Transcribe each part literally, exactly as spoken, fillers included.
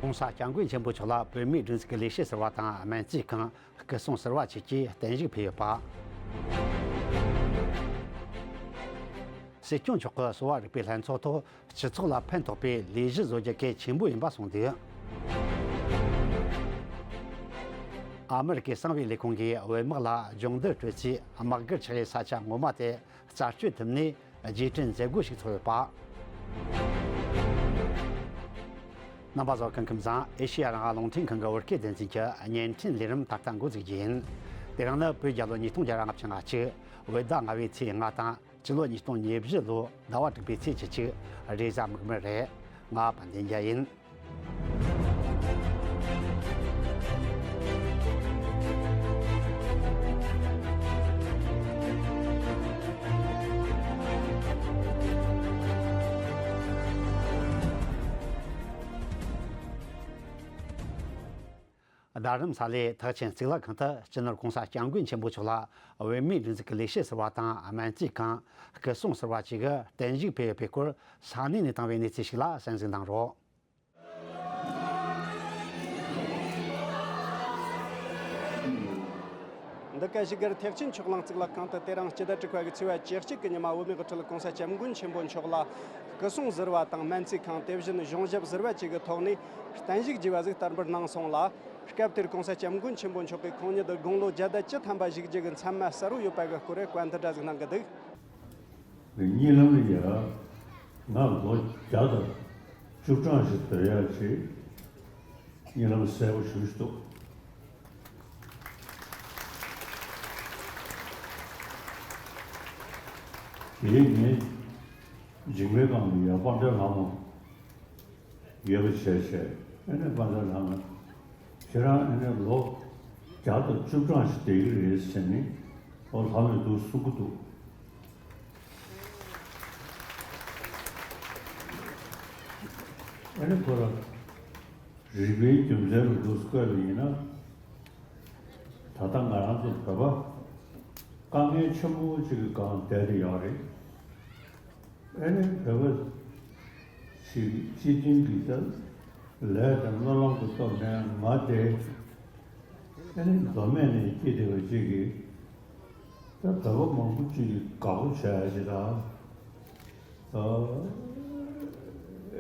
༸གོང་ས་༸སྐྱབས་མགོན་ཆེན་པོ་མཆོག་ལ་བོད་མིའི་སྒྲིག་འཛུགས་ཀྱི་ལས་བྱེད་ཟུར་པ་དང་སྨན་རྩིས་ཁང་། སྐུ་སྲུང་ཟུར་པ་བཅས་ཀྱིས་བརྟན་བཞུགས་ཕུལ་ཡོད་པ། སྲིད་སྐྱོང་མཆོག་གིས་གསོ་བ་རིག་པའི་ལྷན་ཚོགས་ཐོག་སྤྱི་ཚོགས་ལ་ཕན་ཐོགས་པའི་ལས་གཞི་བཟོ་རྒྱུ་གལ་ཆེན་པོ་ཡིན་པ་གསུངས་འདུག། ཨ་མི་རི་ཀའི་གསང་བའི་ལས་ཁུངས་ཀྱིས་བོད་དམག་ལ་སྦྱོང་བརྡར་སྤྲོད་ཆེད་དམག་སྒར་ཆགས་ཡའི་ས་ཆ་ངོ་མ་དེ་རྩད་གཅོད་ཐུབ་ནས་རྗེས་དྲན་མཛད་སྒོ་ཞིག་ཚོགས་ཡོད་པ། རྣམ་པ་ཚོ་སྐུ་ཁམས་བཟང་། ཨེ་ཤེ་ཡ་རང་དབང་རླུང་འཕྲིན་ཁང་གི་བོད་སྐད་སྡེ་ཚན་གྱི་བརྙན་འཕྲིན་ལས་རིམ་ད་ལྟ་འགོ་འཛུགས་རྒྱུ་ཡིན། དེ་རིང་ནི་བོད་རྒྱལ་ལོ་ཉིས་སྟོང་བརྒྱ་དང་ལྔ་བཅུ་ང་གཅིག་བོད་ཟླ་ལྔ་པའི་ཚེས་ལྔ་དང་། སྤྱི་ལོ་ཉིས་སྟོང་ཉེར་བཞི་ལོ་ཟླ་བ་དྲུག་པའི་ཚེས་བཅུ་གཅིག་རེས་གཟའ་མིག་དམར་རེད། ང་དཔལ་ལྡན་རྒྱལ་ཡིན། རྡ་རམ་ས་ལའི་ཐེག་ཆེན་གཙུག་ལག་ཁང་དུ་སྤྱི་ནོར་༸གོང་ས་༸སྐྱབས་མགོན་ཆེན་པོ་མཆོག་ལ་བོད་མིའི་སྒྲིག་འཛུགས་ཀྱི་ལས་བྱེད་ཟུར་པ་དང་སྨན་རྩིས་ཁང་། སྐུ་སྲུང་ཟུར་པ་བཅས་ཀྱིས་བརྟན་བཞུགས་ཕུལ་ཡོད་པའི་སྐོར་ས་གནས་ནས་བཏང་བའི་གནས་ཚུལ་ཞིག་ལ་གསན་གཟིགས་གནང་རོགས། འདི་ག་བཞུགས་སྒར་ཐེག་ཆེན་ཆོས་གླིང་གཙུག་ལག་ཁང་དུ་དེ་རིང་སྤྱི་ཟླ་དྲུག་པ་གི་ཚེས་པ་བཅུ་གཅིག་གི་ཉི་མ་བོད་མིའི་དབུ་ཁྲིད་༸གོང་ས་༸སྐྱབས་མགོན་ཆེན་པོ་མཆོག་ལ་སྐུ་སྲུང་ཟུར་པ་དང་སྨན་རྩིས་ཁང་། དེ་བཞིན་གཞུང་ཞབས་ཟུར་པ་བཅས་ཀྱི་ཐོག་ནས་བརྟན་བཞུགས་བགྱིས་པ་ཟིག་དར་འབུལ་གནང་སོང་ལ། སྐབས་དེར་༸གོང་ས་༸སྐྱབས་མགོན་ཆེན་པོ་མཆོག་གིས་ཁོང་ཉིད་དགུང་ལོ་བརྒྱ་དང་བཅུ་ཐམ་པ་བཞུགས་རྒྱུ་གི་མཚན་སྨད་གསལ་བོ་ཡོད་པ་གི་སྐོར་བཀའ་འདི་འདྲ་ཟིག་གནང་གི་འདུག། གཉིད་ལམ་ལ་ཡ། ང་ལོ་བརྒྱ་དང་བཅུ་གྲངས་ཤིག་སྡོད་ཡག་ཅིག་གཉིད་ལམ་གསལ་པོ་ཞུ་ཞུ་འདུག། དེའི་ཉིན་འཇིགས་མེད་སྒང་ལ་ཡ་དཔལ་ལྡན་ལྷ་མོ། ཡོད་པ་བྱས་བྱས། ཨ་ནི་དཔལ་ལྡན་ལྷ་མོས། ཁྱེད་རང་ཨ་ནི་ལོ་བརྒྱ་དང་བཅུ་གྲངས་ཤིག་བསྡད་ཀྱི་རེད་ཟེར་ནས། ཨོ་ལྷ་མོས་འདུག་གསུང་གི་འདུག། ཨ་ནི་ཁོ་རང་རིག་པའི་རྒྱུ་མཚན་ལ་འདུག་བཀོད་པ་ཡིན་ན། ད་ལྟ་ང་རང་ཚོ་བོད་པ་དཀའ་ངལ་ཆེན་པོ་ཅིག་གི་སྒང་བསྡད་དེ་ཡོད་རེད། ཨ་ནི་བོད་པ་ཞིག་སྤྱི་མཐུན་གྱི་ད་ལས་དང་སྨོན་ལམ་གྱི་སྟོབས་ནས་ང་དེ་ཨ་ནི་མདོ་སྨད་ནས་སྐྱེས་བསྡད་པ་ཅིག་གིས་ད་བོད་པ་མང་པོ་ཅིག་གིས་དགའ་པོ་བྱས་ཡ་ཅིག་དང་།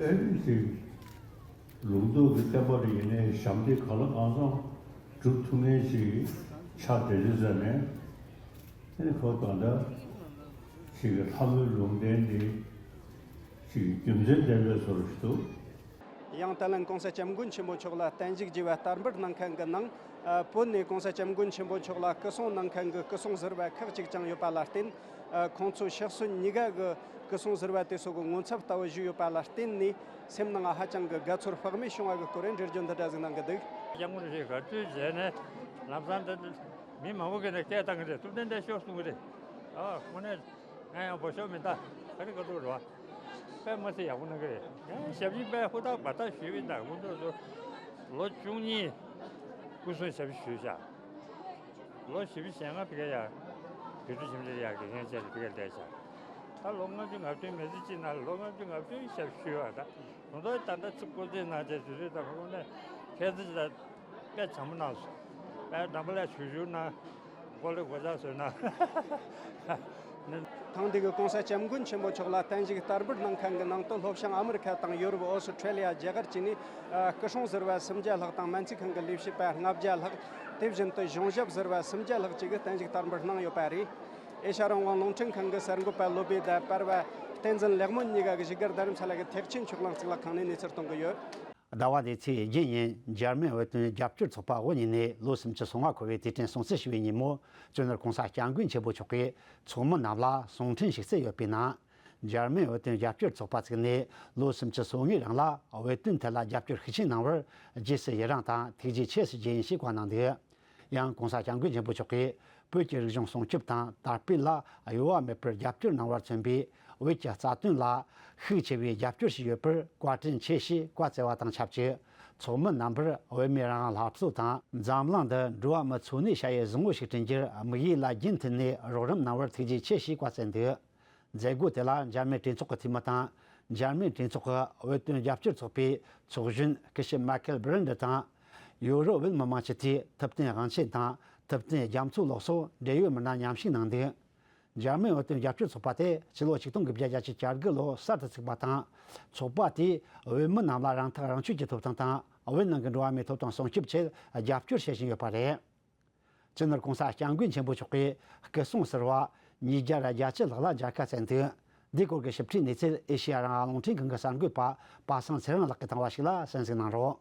ཨ་ནི་ཅིག་ལུང་རྟོགས་ཀྱི་བསྟན་པ་རེ་ཡིན་ནའི་ཞབས་འདེགས་གང་ལ་གང་འཚམ་སྒྲུབ་ཐུབ་མཁན་ཞིག་ཆགས་བསྡད་རེད་ཟེར་ནས། ཨ་ནི་ཁོ་ད་ལྟ་ཞིག་གི་ལྷ་མོའི་ལུང་བསྟན་འདི་ཞིག་གི་རྒྱུ་མཚན་ལྡན་པའི་བཟོ་འདྲ་ཞིག་འདུག། ཡང་ད་ལན་༸གོང་ས་༸སྐྱབས་མགོན་ཆེན་པོ་མཆོག་ལ་བརྟན་བཞུགས་བགྱིས་པ་དར་འབུལ་གནང་མཁན་གྱི་ནང་། ཨ། བོད་ནས་༸གོང་ས་༸སྐྱབས་མགོན་ཆེན་པོ་མཆོག་ལ་སྐུ་སྲུང་གནང་མཁན་གྱི་སྐུ་སྲུང་ཟུར་པ་ཁག་ཅིག་ཀྱང་ཡོད་པ་ལ་བརྟེན། ཨ། ཁོང་ཚོ་ཕྱག་སོ་གཉིས་ཀ་གི་སྐུ་སྲུང་ཟུར་པ་དེ་ཚོ་གི་ངོ་ཚབ་ལྟ་བུ་ཞུས་ཡོད་པ་ལ་བརྟེན་ནས། སེམས་ནང་ཧ་ཅང་གི་དགའ་ཚོར་དཔག་མེད་བྱུང་བ་གི་སྐོར་འགྲེལ་བརྗོད་འདི་འདྲ་ཟིག་གནང་གི་འདུག། སྐྱབས་མགོན་རེད། ག་དུས་བྱས་ནས་ལམ་སང་འདི་མི་མང་པོ་གིས་ནས་སྐད་བཏང་གི་རེད། ཐུབ་བསྟན་འདྲ་ཤོག་གསུང་གི་རེད། ཨ། དངོས་གནས་ང་ཡང་བོད་ཤོག་མི་ལྟ། ག་རེ་ག་ཚོད་རེད་བ། དཔེ་མི་སྲིད་ཡག་པོ་གནང་གི་རེད། ངས་ཞབས་ཕྱི་དཔེ་ཧུར་ཐག་འབད་ཐག་ཞུས་པ་ཡིན་ད། ཁོང་ཚོ་ཚོ་ལོ་བཅུ་གཉིས་སྐུ་སྲུང་ཞབས་ཕྱི་ཞུས་བཞག། ལོ་བཞི་བཅུ་ཞེ་ལྔ་ཕ་གིར་ཡ། དུས་ཚོད་ཞིབ་འཇུག་ཡག་གི་ཡན་ཆད་ལ་ཕ་གིར་བསྡད་བཞག། ད་ལོ་ལྔ་བཅུ་ང་བདུན་མི་ཚེ་གཅིག་ནང་ལ་ལོ་ལྔ་བཅུ་ང་བདུན་ཞབས་ཞུ་བ་ད། དུང་ཐོག་ད་ལྟ་ཚིག་སྐོར་ཚིག་ནང་བཅས་དུས་ཚོད་དང་ཁོང་ནས་ཁྱེད་ཚོ་ད་དཔེ་བྱམས་པོ་གནང་སོང་། དཔེ་འདམ་པ་ལ་ཞུ་ཞུ་གནང་། མགོ་ལ་སྒོ་ལྕགས་བཟོས་གནང་། ཐེངས་འདི་གི་༸གོང་ས་༸སྐྱབས་མགོན་ཆེན་པོ་མཆོག་ལ་བརྟན་བཞུགས་དར་འབུལ་གནང་མཁན་གྱི་ནང་དུ་ལྷོ་བྱང་ཨ་མི་རི་ཁ་དང་ཡོ་རོབ། ཨོ་སི་ཁྲེ་ལི་ཡ་རྒྱ་གར་བཅས་ནས། ཨ། སྐུ་སྲུང་ཟུར་པ་སུམ་བརྒྱ་ལྷག་དང་སྨན་རྩིས་ཁང་གི་ལས་བྱེད་པ་ལྔ་བརྒྱ་ལྷག། དེ་བཞིན་དུ་གཞུང་ཞབས་ཟུར་པ་སུམ་བརྒྱ་ལྷག་བཅས་ཀྱིས་བརྟན་བཞུགས་དར་འབུལ་གནང་ཡོད་པ་རེད། ཨེ་ཤ་ཡ་རང་དབང་རླུང་འཕྲིན་ཁང་གི་གསར་འགོད་པ་བློ་བྷེ་དང་པར་བ་བསྟན་འཛིན་ལེགས་སྨོན་གཉིས་ཀ་གིས་བཞུགས་སྒར་རྡ་རམ་ས་ལ་གི་ཐེག་ཆེན་ཆོས་གླིང་གཙུག་ལག་ཁང་ནས་གནས་ཚུལ་གཏོང་གི་ཡོད། ཟླ་བ་འདིའི་ཚེས་བརྒྱད་ཉིན་འཇར་མན་བོད་དོན་རྒྱབ་སྐྱོར་ཚོགས་པ་དབུ་བརྙེས་ནས་ལོ་སུམ་ཅུ་སོ་ལྔ་འཁོར་བའི་དུས་དྲན་སྲུང་བརྩི་ཞུ་བའི་ཉིན་མོ། སྤྱི་ནོར་༸གོང་ས་༸སྐྱབས་མགོན་ཆེན་པོ་མཆོག་གིས་ཚོགས་མི་རྣམས་ལ་གསུང་འཕྲིན་ཞིག་བསྩལ་ཡོད་པའི་ནང་། འཇར་མན་བོད་དོན་རྒྱབ་སྐྱོར་ཚོགས་པ་བཙུགས་ནས་ལོ་སུམ་ཅུ་སོ་ལྔའི་རིང་ལ་བོད་དོན་ཐད་ལ་རྒྱབ་སྐྱོར་ཤུགས་ཆེན་གནང་བར་རྗེས་སུ་ཡི་རང་དང་ཐུགས་རྗེ་ཆེ་ཞུ་རྒྱུ་ཡིན་ཞེས་བཀའ་གནང་འདུག། ཡང་༸གོང་ས་༸སྐྱབས་མགོན་ཆེན་པོ་མཆོག་གིས་བོད་ཀྱི་རིག་གཞུང་སྲུང་སྐྱོབ་དང་དར་སྤེལ་ལ་གཡོ་བ་མེད་པར་རྒྱབ་སྐྱོར་གནང་བར་མཚོན་པའི་བོད་ཀྱི་རྩ་དོན་ལ་ཤུགས་ཆེ་བའི་རྒྱབ་སྐྱོར་ཞིག་ཡོད་པར་བཀའ་དྲིན་ཆེ་ཞེས་བཀའ་སྩལ་བ་དང་ཆབས་ཅིག། ཚོགས་མི་རྣམ་པར་བོད་མིའི་རང་དབང་སླར་གསོ་དང་འཛམ་གླིང་འདི་འགྲོ་བ་མིའི་འཚོ་གནས་བྱ་ཡུལ་བཟང་བོ་ཞིག་བསྐྲུན་རྒྱུར་དམིགས་ཡུལ་ལ་རྒྱུན་མཐུད་ནས་རོགས་རམ་གནང་བར་ཐུགས་རྗེ་ཆེ་ཞེས་བཀའ་སྩལ་འདུག། མཛད་སྒོ་དེ་ལ་འཇར་མན་གྲོས་ཚོགས་ཀྱི་འཐུས་མི་དང་ འཇར་མན་གྲོས་ཚོགས་ཀྱི་བོད་དོན་རྒྱབ་སྐྱོར་ཚོགས་པའི་ཚོགས་གཞོན་སྐུ་ཞབས་མཱ་ཁེལ་སྦི་རན་ཌི་དང་། ཡོ་རོབ་བོད་མི་མང་སྤྱི་འཐུས་ཐུབ་བསྟན་དབང་ཆེན་དང་། ཐུབ་བསྟན་རྒྱ་མཚོ་ལགས་སོགས་འབྲེལ་ཡོད་མི་སྣ་མཉམ་ཞུགས་གནང་འདུག་འཇར་མན་བོད་དོན་རྒྱབ་སྐྱོར་ཚོགས་པ་དེ་ཕྱི་ལོ་ཆིག་སྟོང་དགུ་བརྒྱ་བརྒྱད་ཅུ་གྱ་དགུ་ལོར་གསར་དུ་བཙུགས་པ་དང་། ཚོགས་པ་དེས་བོད་མི་རྣམས་ལ་རང་ཐག་རང་གཅོད་ཀྱི་ཐོབ་ཐང་དང་། བོད་ནང་གི་འགྲོ་བ་མིའི་ཐོབ་ཐང་སྲུང་སྐྱོབ་ཆེད་རྒྱབ་སྐྱོར་བྱེད་བཞིན་ཡོད་པ་རེད། སྤྱི་ནོར་༸གོང་ས་༸སྐྱབས་མགོན་ཆེན་པོ་མཆོག་གིས་སྐུ་སྲུང་ཟུར་པ་ཉིས་བརྒྱ་ར་བརྒྱད་ཅུ་ལྷག་ལ་མཇལ་ཁ་བསྩལ་འདུག་འདིའི་སྐོར་གྱི་ཞིབ་ཕྲའི་གནས་ཚུལ་ཨེ་ཤེ་ཡ་རང་དབང་རླུང་འཕྲིན་ཁང་གི་གསར་འགོད་པ་པ་སངས་ཚེ་རིང་ལགས་ཀྱིས་བཏང་བ་ཞིག་ལ་གསན་གཟིགས་གནང་རོགས།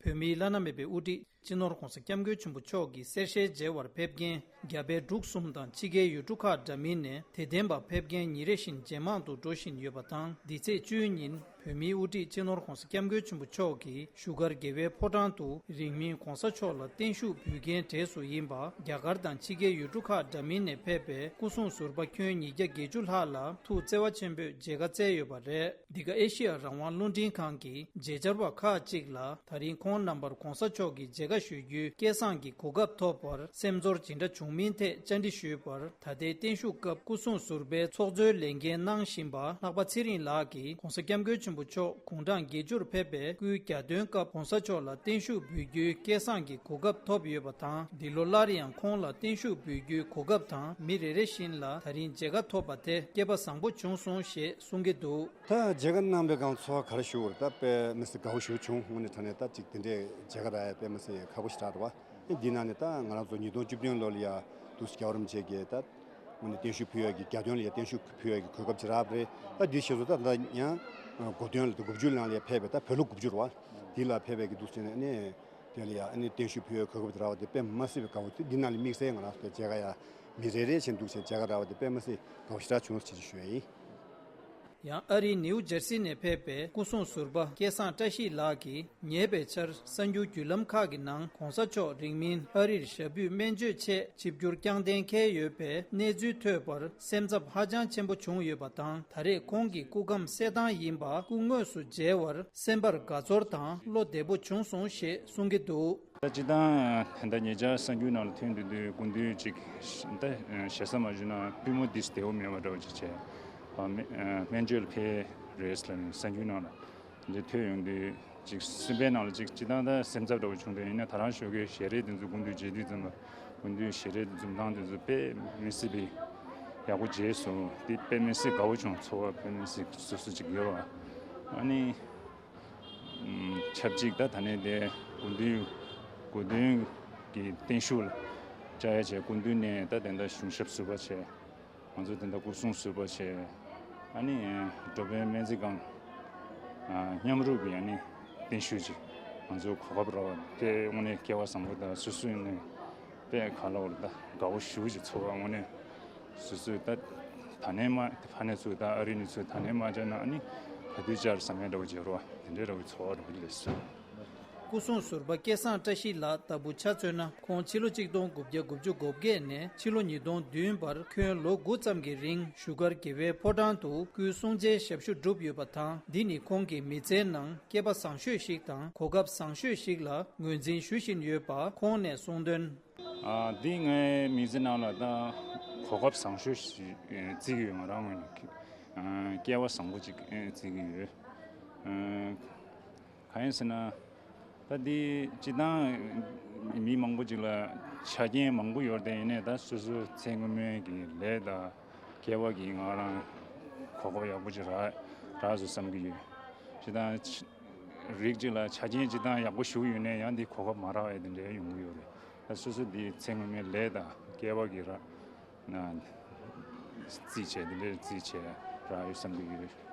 བོད་མིའི་བླ་ན་མེད་པའི་དབུ་ཁྲིད་སྤྱི་ནོར་༸གོང་ས་༸སྐྱབས་མགོན་ཆེན་པོ་མཆོག་གི་གསེར་ཞལ་མཇལ་བར་ཕེབས་མཁན་རྒྱ་བལ་འབྲུག་གསུམ་དང་ཕྱི་རྒྱལ་ཡུལ་གྲུ་ཁག་འདྲ་མིན་ནས་དད་ལྡན་པ་ཕེབས་མཁན་ཉིན་རེ་བཞིན་ཇེ་མང་དུ་འགྲོ་བཞིན་ཡོད་པ་དང་། འདི་ཚེས་བཅུའི་ཉིན་བོད་མིའི་དབུ་ཁྲིད་སྤྱི་ནོར་༸གོང་ས་༸སྐྱབས་མགོན་ཆེན་པོ་མཆོག་གིས་བཞུགས་སྒར་རྒྱལ་བའི་ཕོ་བྲང་དུ་རིང་མིན་༸གོང་ས་མཆོག་ལ་བརྟན་བཞུགས་འབུལ་མཁན་གྲས་སུ་ཡིན་པ། རྒྱ་གར་དང་ཕྱི་རྒྱལ་ཡུལ་གྲུ་ཁག་འདྲ་མིན་ནས་ཕེབས་པའི་སྐུ་སྲུང་ཟུར་པ་ཁྱོན་ཉིས་བརྒྱ་བརྒྱད་ཅུ་ལྷག་ལ་ཐུགས་བརྩེ་བ་ཆེན་པོས་མཇལ་ཁ་བསྩལ་ཡོད་པ་རེད། འདི་ག་ཨེ་ཤེ་ཡ་རང་དབང་རླུང་འཕྲིན་ཁང་གི་མཇལ་བཅར་བ་ཁག་ཅིག་ལ། ད་རིང་ཁོང་རྣམ་པར་༸གོང་ས་མཆོག་གི་མཇལ་ཁ་ཞུ་རྒྱུའི་སྐལ་བཟང་གི་གོ་སྐབས་ཐོབ་པར་སེམས་ཚོར་ཇི་འདྲ་བྱུང་མིན་ཐད་བཅར་འདྲི་ཞུས་པར། ད་ལྟའི་བརྟན་བཞུགས་སྐབས་སྐུ་སྲུང་ཟུར་པའི་ཚོགས་གཙོའི་ལས་འགན་གནང་བཞིན་པ་ལྷག་པ་ཚེ་རིང་ལགས་ཀྱིས། ༸གོང་ས་༸སྐྱབས་མགོན་ཆེན་པོ་མཆོག་དགུང་གྲངས་བརྒྱད་ཅུར་ཕེབས་པའི་སྐུའི་གྱ་སྟོན་སྐབས་༸གོང་ས་མཆོག་ལ་བརྟན་བཞུགས་འབུལ་རྒྱུའི་སྐལ་བཟང་གི་གོ་སྐབས་ཐོབ་ཡོད་པ་དང་། འདི་ལོ་སླར་ཡང་ཁོང་ལ་བརྟན་བཞུགས་འབུལ་རྒྱུའི་གོ་སྐབས་དང་། མི་རེ་རེ་བཞིན་ལ་ད་རིང་མཇལ་ཁ་ཐོབ་པ་དེ་སྐལ་པ་བཟང་པོ་བྱུང་སོང་ཞེས་གསུང་གི་འདུག་ད་མཇལ་ཁ་གནང་པའི་སྒང་ཚོར་བ་ག་རེ་ཞུ་དགོས་རེད། ད་དཔེ་མི་སྲིད་དགའ་བོ་ཞེ་པོ་བྱུང་། དངོས་གནས་དྲང་གནས་ད་ཅིག་དེ་འདྲའི་མཇལ་ཁ་རག་ཡ་དཔེ་མི་སྲིད་ཁག་པོ་ཞིག་རག་འདུག་བ། དེ་འདི་ནང་ནས་ད་ང་རང་ཚོ་ཉིས་སྟོང་བཅུ་བདུན་ལོ་ལ་ཡ་འདུག་སེ་རྒྱལ་བ་རིན་པོ་ཆེ་གིས་ད་དངོས་གནས་བརྟན་བཞུགས་ཕུལ་ཡ་གི་གྱ་སྟོན་ལ་ཡ་བརྟན་བཞུགས་ཕུལ་ཡ་གི་གོ་སྐབས་ཅིག་རག་པ་རེད། ད་འདི་ཞེས་སོ་ད་ད་ཡང་གོ་སྟོན་ལ་དགུ་བཅུ་ལང་ལ་ཡ་ཕེབས་པའི་ད་བོད་ལོ་དགུ་བཅུ་རེད་བ། འདི་ལ་ཕེབས་པའི་གི་འདུག་སེ་ནས་ནས། དེ་ལ་ཡང་ཨ་ནི་བརྟན་བཞུགས་ཕུལ་བའི་གོ་སྐབས་དེ་རག་པ་དེ་དཔེ་མ་སྲིད་པའི་དགའ་བོ་དེ། འདི་ནང་ལ་དམིགས་བསལ་ང་རང་ཚོ་མཇལ་ཁ་ཡ་མི་རེ་རེ་བཞིན་འདུག་ཟེར་མཇལ་ཁ་རག་པ་དེ་དཔེ་མ་སྲིད་དགའ་བོ་ཞེ་དྲག་བྱུང་ཟེར་ཞུ་ཡ་ཡིན། ཡང་ཨ་རིའི་ནིའུ་ཇར་སི་ནས་ཕེབས་པའི་སྐུ་སྲུང་ཟུར་པ་སྐལ་བཟང་བཀྲ་ཤིས་ལགས་ཀྱིས། ཉེ་བའི་ཆར་གསར་འགྱུར་བརྒྱུད་ལམ་ཁག་གི་ནང་༸གོང་ས་མཆོག་རིང་མིན་ཨ་རིར་ཞབས་པུས་སྨན་བཅོས་ཆེད་ཆིབས་བསྒྱུར་བསྐྱངས་གཏན་འཁེལ་ཡོད་པའི་གནས་ཚུལ་ཐོས་པར་སེམས་འཚབ་ཧ་ཅང་ཆེན་པོ་བྱུང་ཡོད་པ་དང་། ད་རེས་ཁོང་གི་སྐུ་ཁམས་གསལ་ཐང་ཡིན་པ་སྐུ་དངོས་སུ་མཇལ་བར་སེམས་པར་དགའ་ཚོར་དང་བློ་བདེ་པོ་བྱུང་སོང་ཞེས་གསུང་གི་འདུག་ད་སྤྱིར་བཏང་ད་ལྟ་ཉེ་ཆར་གསར་འགྱུར་ནང་ལ་ཐོན་དུས་དུས་སྐུ་མདུན་ཅིག་ད་ཞེ་ས་མ་ཞུས་ན་པུས་མོ་འདི་བདེ་པོ་མེད་པ་འདྲ་བོ་ཅིག་བྱས། སྨན་བཅོས་ལ་ཕེབས་རེད་ལབ་ནས་གསར་འགྱུར་ནང་ལ་འདི་ཐོས་ཡོང་དུས། ཅིག་སེམས་པའི་ནང་ལ་ཅིག་སྤྱིར་བཏང་ད་སེམས་འཚབ་འདྲ་བོ་བྱུང་དུས། ཡིན་ན་ད་རང་ཞོགས་ཀའི་ཞལ་རས་དེ་ཚོ་སྐུ་མདུན་མཇལ་དུས་ཙམ་པ། སྐུ་མདུན་ཞལ་རས་འཛུམ་མདངས་དེ་ཚོ་དཔེ་མི་སྲིད་པའི་ཡག་པོ་མཇལ་སོང་། དེ་དཔེ་མི་སྲིད་དགའ་བོ་བྱུང་། ཚོར་བ་དཔེ་མི་སྲིད་སོ་སོ་ཅིག་ཡོད་པ། ཨ་ནི་ཆབས་ཅིག་ད་ད་ནས་དེ་སྐུ་མདུན་སྐུ་མདུན་གྱི་བརྟན་བཞུགས་ལ་བཅར་ཡ་བྱས། སྐུ་མདུན་ནས་ད་དེ་འདྲ་གཞུང་ཞབས་ཟུར་པ་བྱས། ང་ཚོ་དེ་འདྲ་སྐུ་སྲུང་ཟུར་པ་བྱས། ཨ་ནི་འགྲོ་ཕན་སྨན་རྩིས་ཁང་མཉམ་རུབ་ཀྱི་ཨ་ནི་བརྟན་བཞུགས་ཅིག་ང་ཚོ་གོ་སྐབས་རག་པ་དེ་དངོས་གནས་སྐལ་བ་བཟང་པོ་དང་། སོ་སོ་ཡིན་ནའི་དཔེ་ག་ལ་བར་ད་དགའ་བོ་ཞེ་པོ་ཅིག་ཚོར་བ། དངོས་གནས་སོ་སོས་ད་ད་ནས་མ་ཕ་ནས་ཚུར་ད་ཨ་རི་ནས་ཚུར་ད་ནས་མ་བཅར་ན་ཨ་ནི་ག་དུས་བཅར་བསམ་ཡ་འདྲ་བོ་ཅིག་ཡོད་རེད་བ། དེ་འདྲའི་འདྲ་བོའི་ཚོར་བ་འདྲ་བོ་ཅིག་སླེབས་སོང་། སྐུ་སྲུང་ཟུར་པ་སྐལ་བཟང་བཀྲ་ཤིས་ལགས་ལྟ་བུ་ཆ་མཚོན་ན། ཁོང་ཕྱི་ལོ་ཆིག་སྟོང་དགུ་བརྒྱ་དགུ་བཅུ་གོ་བརྒྱད་ནས་ཕྱི་ལོ་ཉིས་སྟོང་བདུན་བར་ཁྱོན་ལོ་དགུ་ཙམ་གྱི་རིང་བཞུགས་སྒར་རྒྱལ་བའི་ཕོ་བྲང་དུ་སྐུའི་གསུང་ཆོག་ཞབས་ཞུ་བསྒྲུབས་ཡོད་པ་དང་། འདི་ནི་ཁོང་གི་མི་ཚེའི་ནང་སྐལ་པ་བཟང་ཤོས་ཤིག་དང་གོ་སྐབས་བཟང་ཤོས་ཤིག་ལ་ངོས་འཛིན་ཞུ་བཞིན་ཡོད་པ་ཁོང་ནས་གསུངས་དོན། ཨ། འདི་ངའི་མི་ཚེ་ནང་ལ་ད་གོ་སྐབས་བཟང་ཤོས་ཤིག་བརྩི་གི་ཡོད། ང་རང་ངོས་ནས་སྐལ་པ་བཟང་པོ་ཅིག་བརྩི་གི་ཡོད། གང་ཡིན་ཟེར་ན། ད་འདི་སྤྱིར་བཏང་མི་མང་པོ་ཅིག་ལ་ཆ་རྐྱེན་མང་པོ་ཡོད་དེ། ཡིན་ནའི་ད་སོ་སོ་ཚེ་སྔོན་མའི་གི་ལས་དང་སྐལ་བ་གིས་ང་རང་གོ་སྐབས་ཡག་པོ་ཅིག་རག་རག་སོང་བསམ་གི་ཡོད། སྤྱིར་བཏང་རིགས་གཅིག་ལ་ཆ་རྐྱེན་སྤྱིར་བཏང་ཡག་པོ་ཞེ་པོ་ཡོད་ནའི་ཡང་འདི་གོ་སྐབས་མ་རག་ཡ་དེ་འདྲ་ཡོང་གི་ཡོད་རེད། ད་སོ་སོ་འདི་ཚེ་སྔོན་མའི་ལས་དང་སྐལ་བ་གིས་རག་ན་རྩིས་བྱས། དེ་འདྲའི་རྩིས་བྱས་རག་ཡོད་བསམ་གི་ཡོད།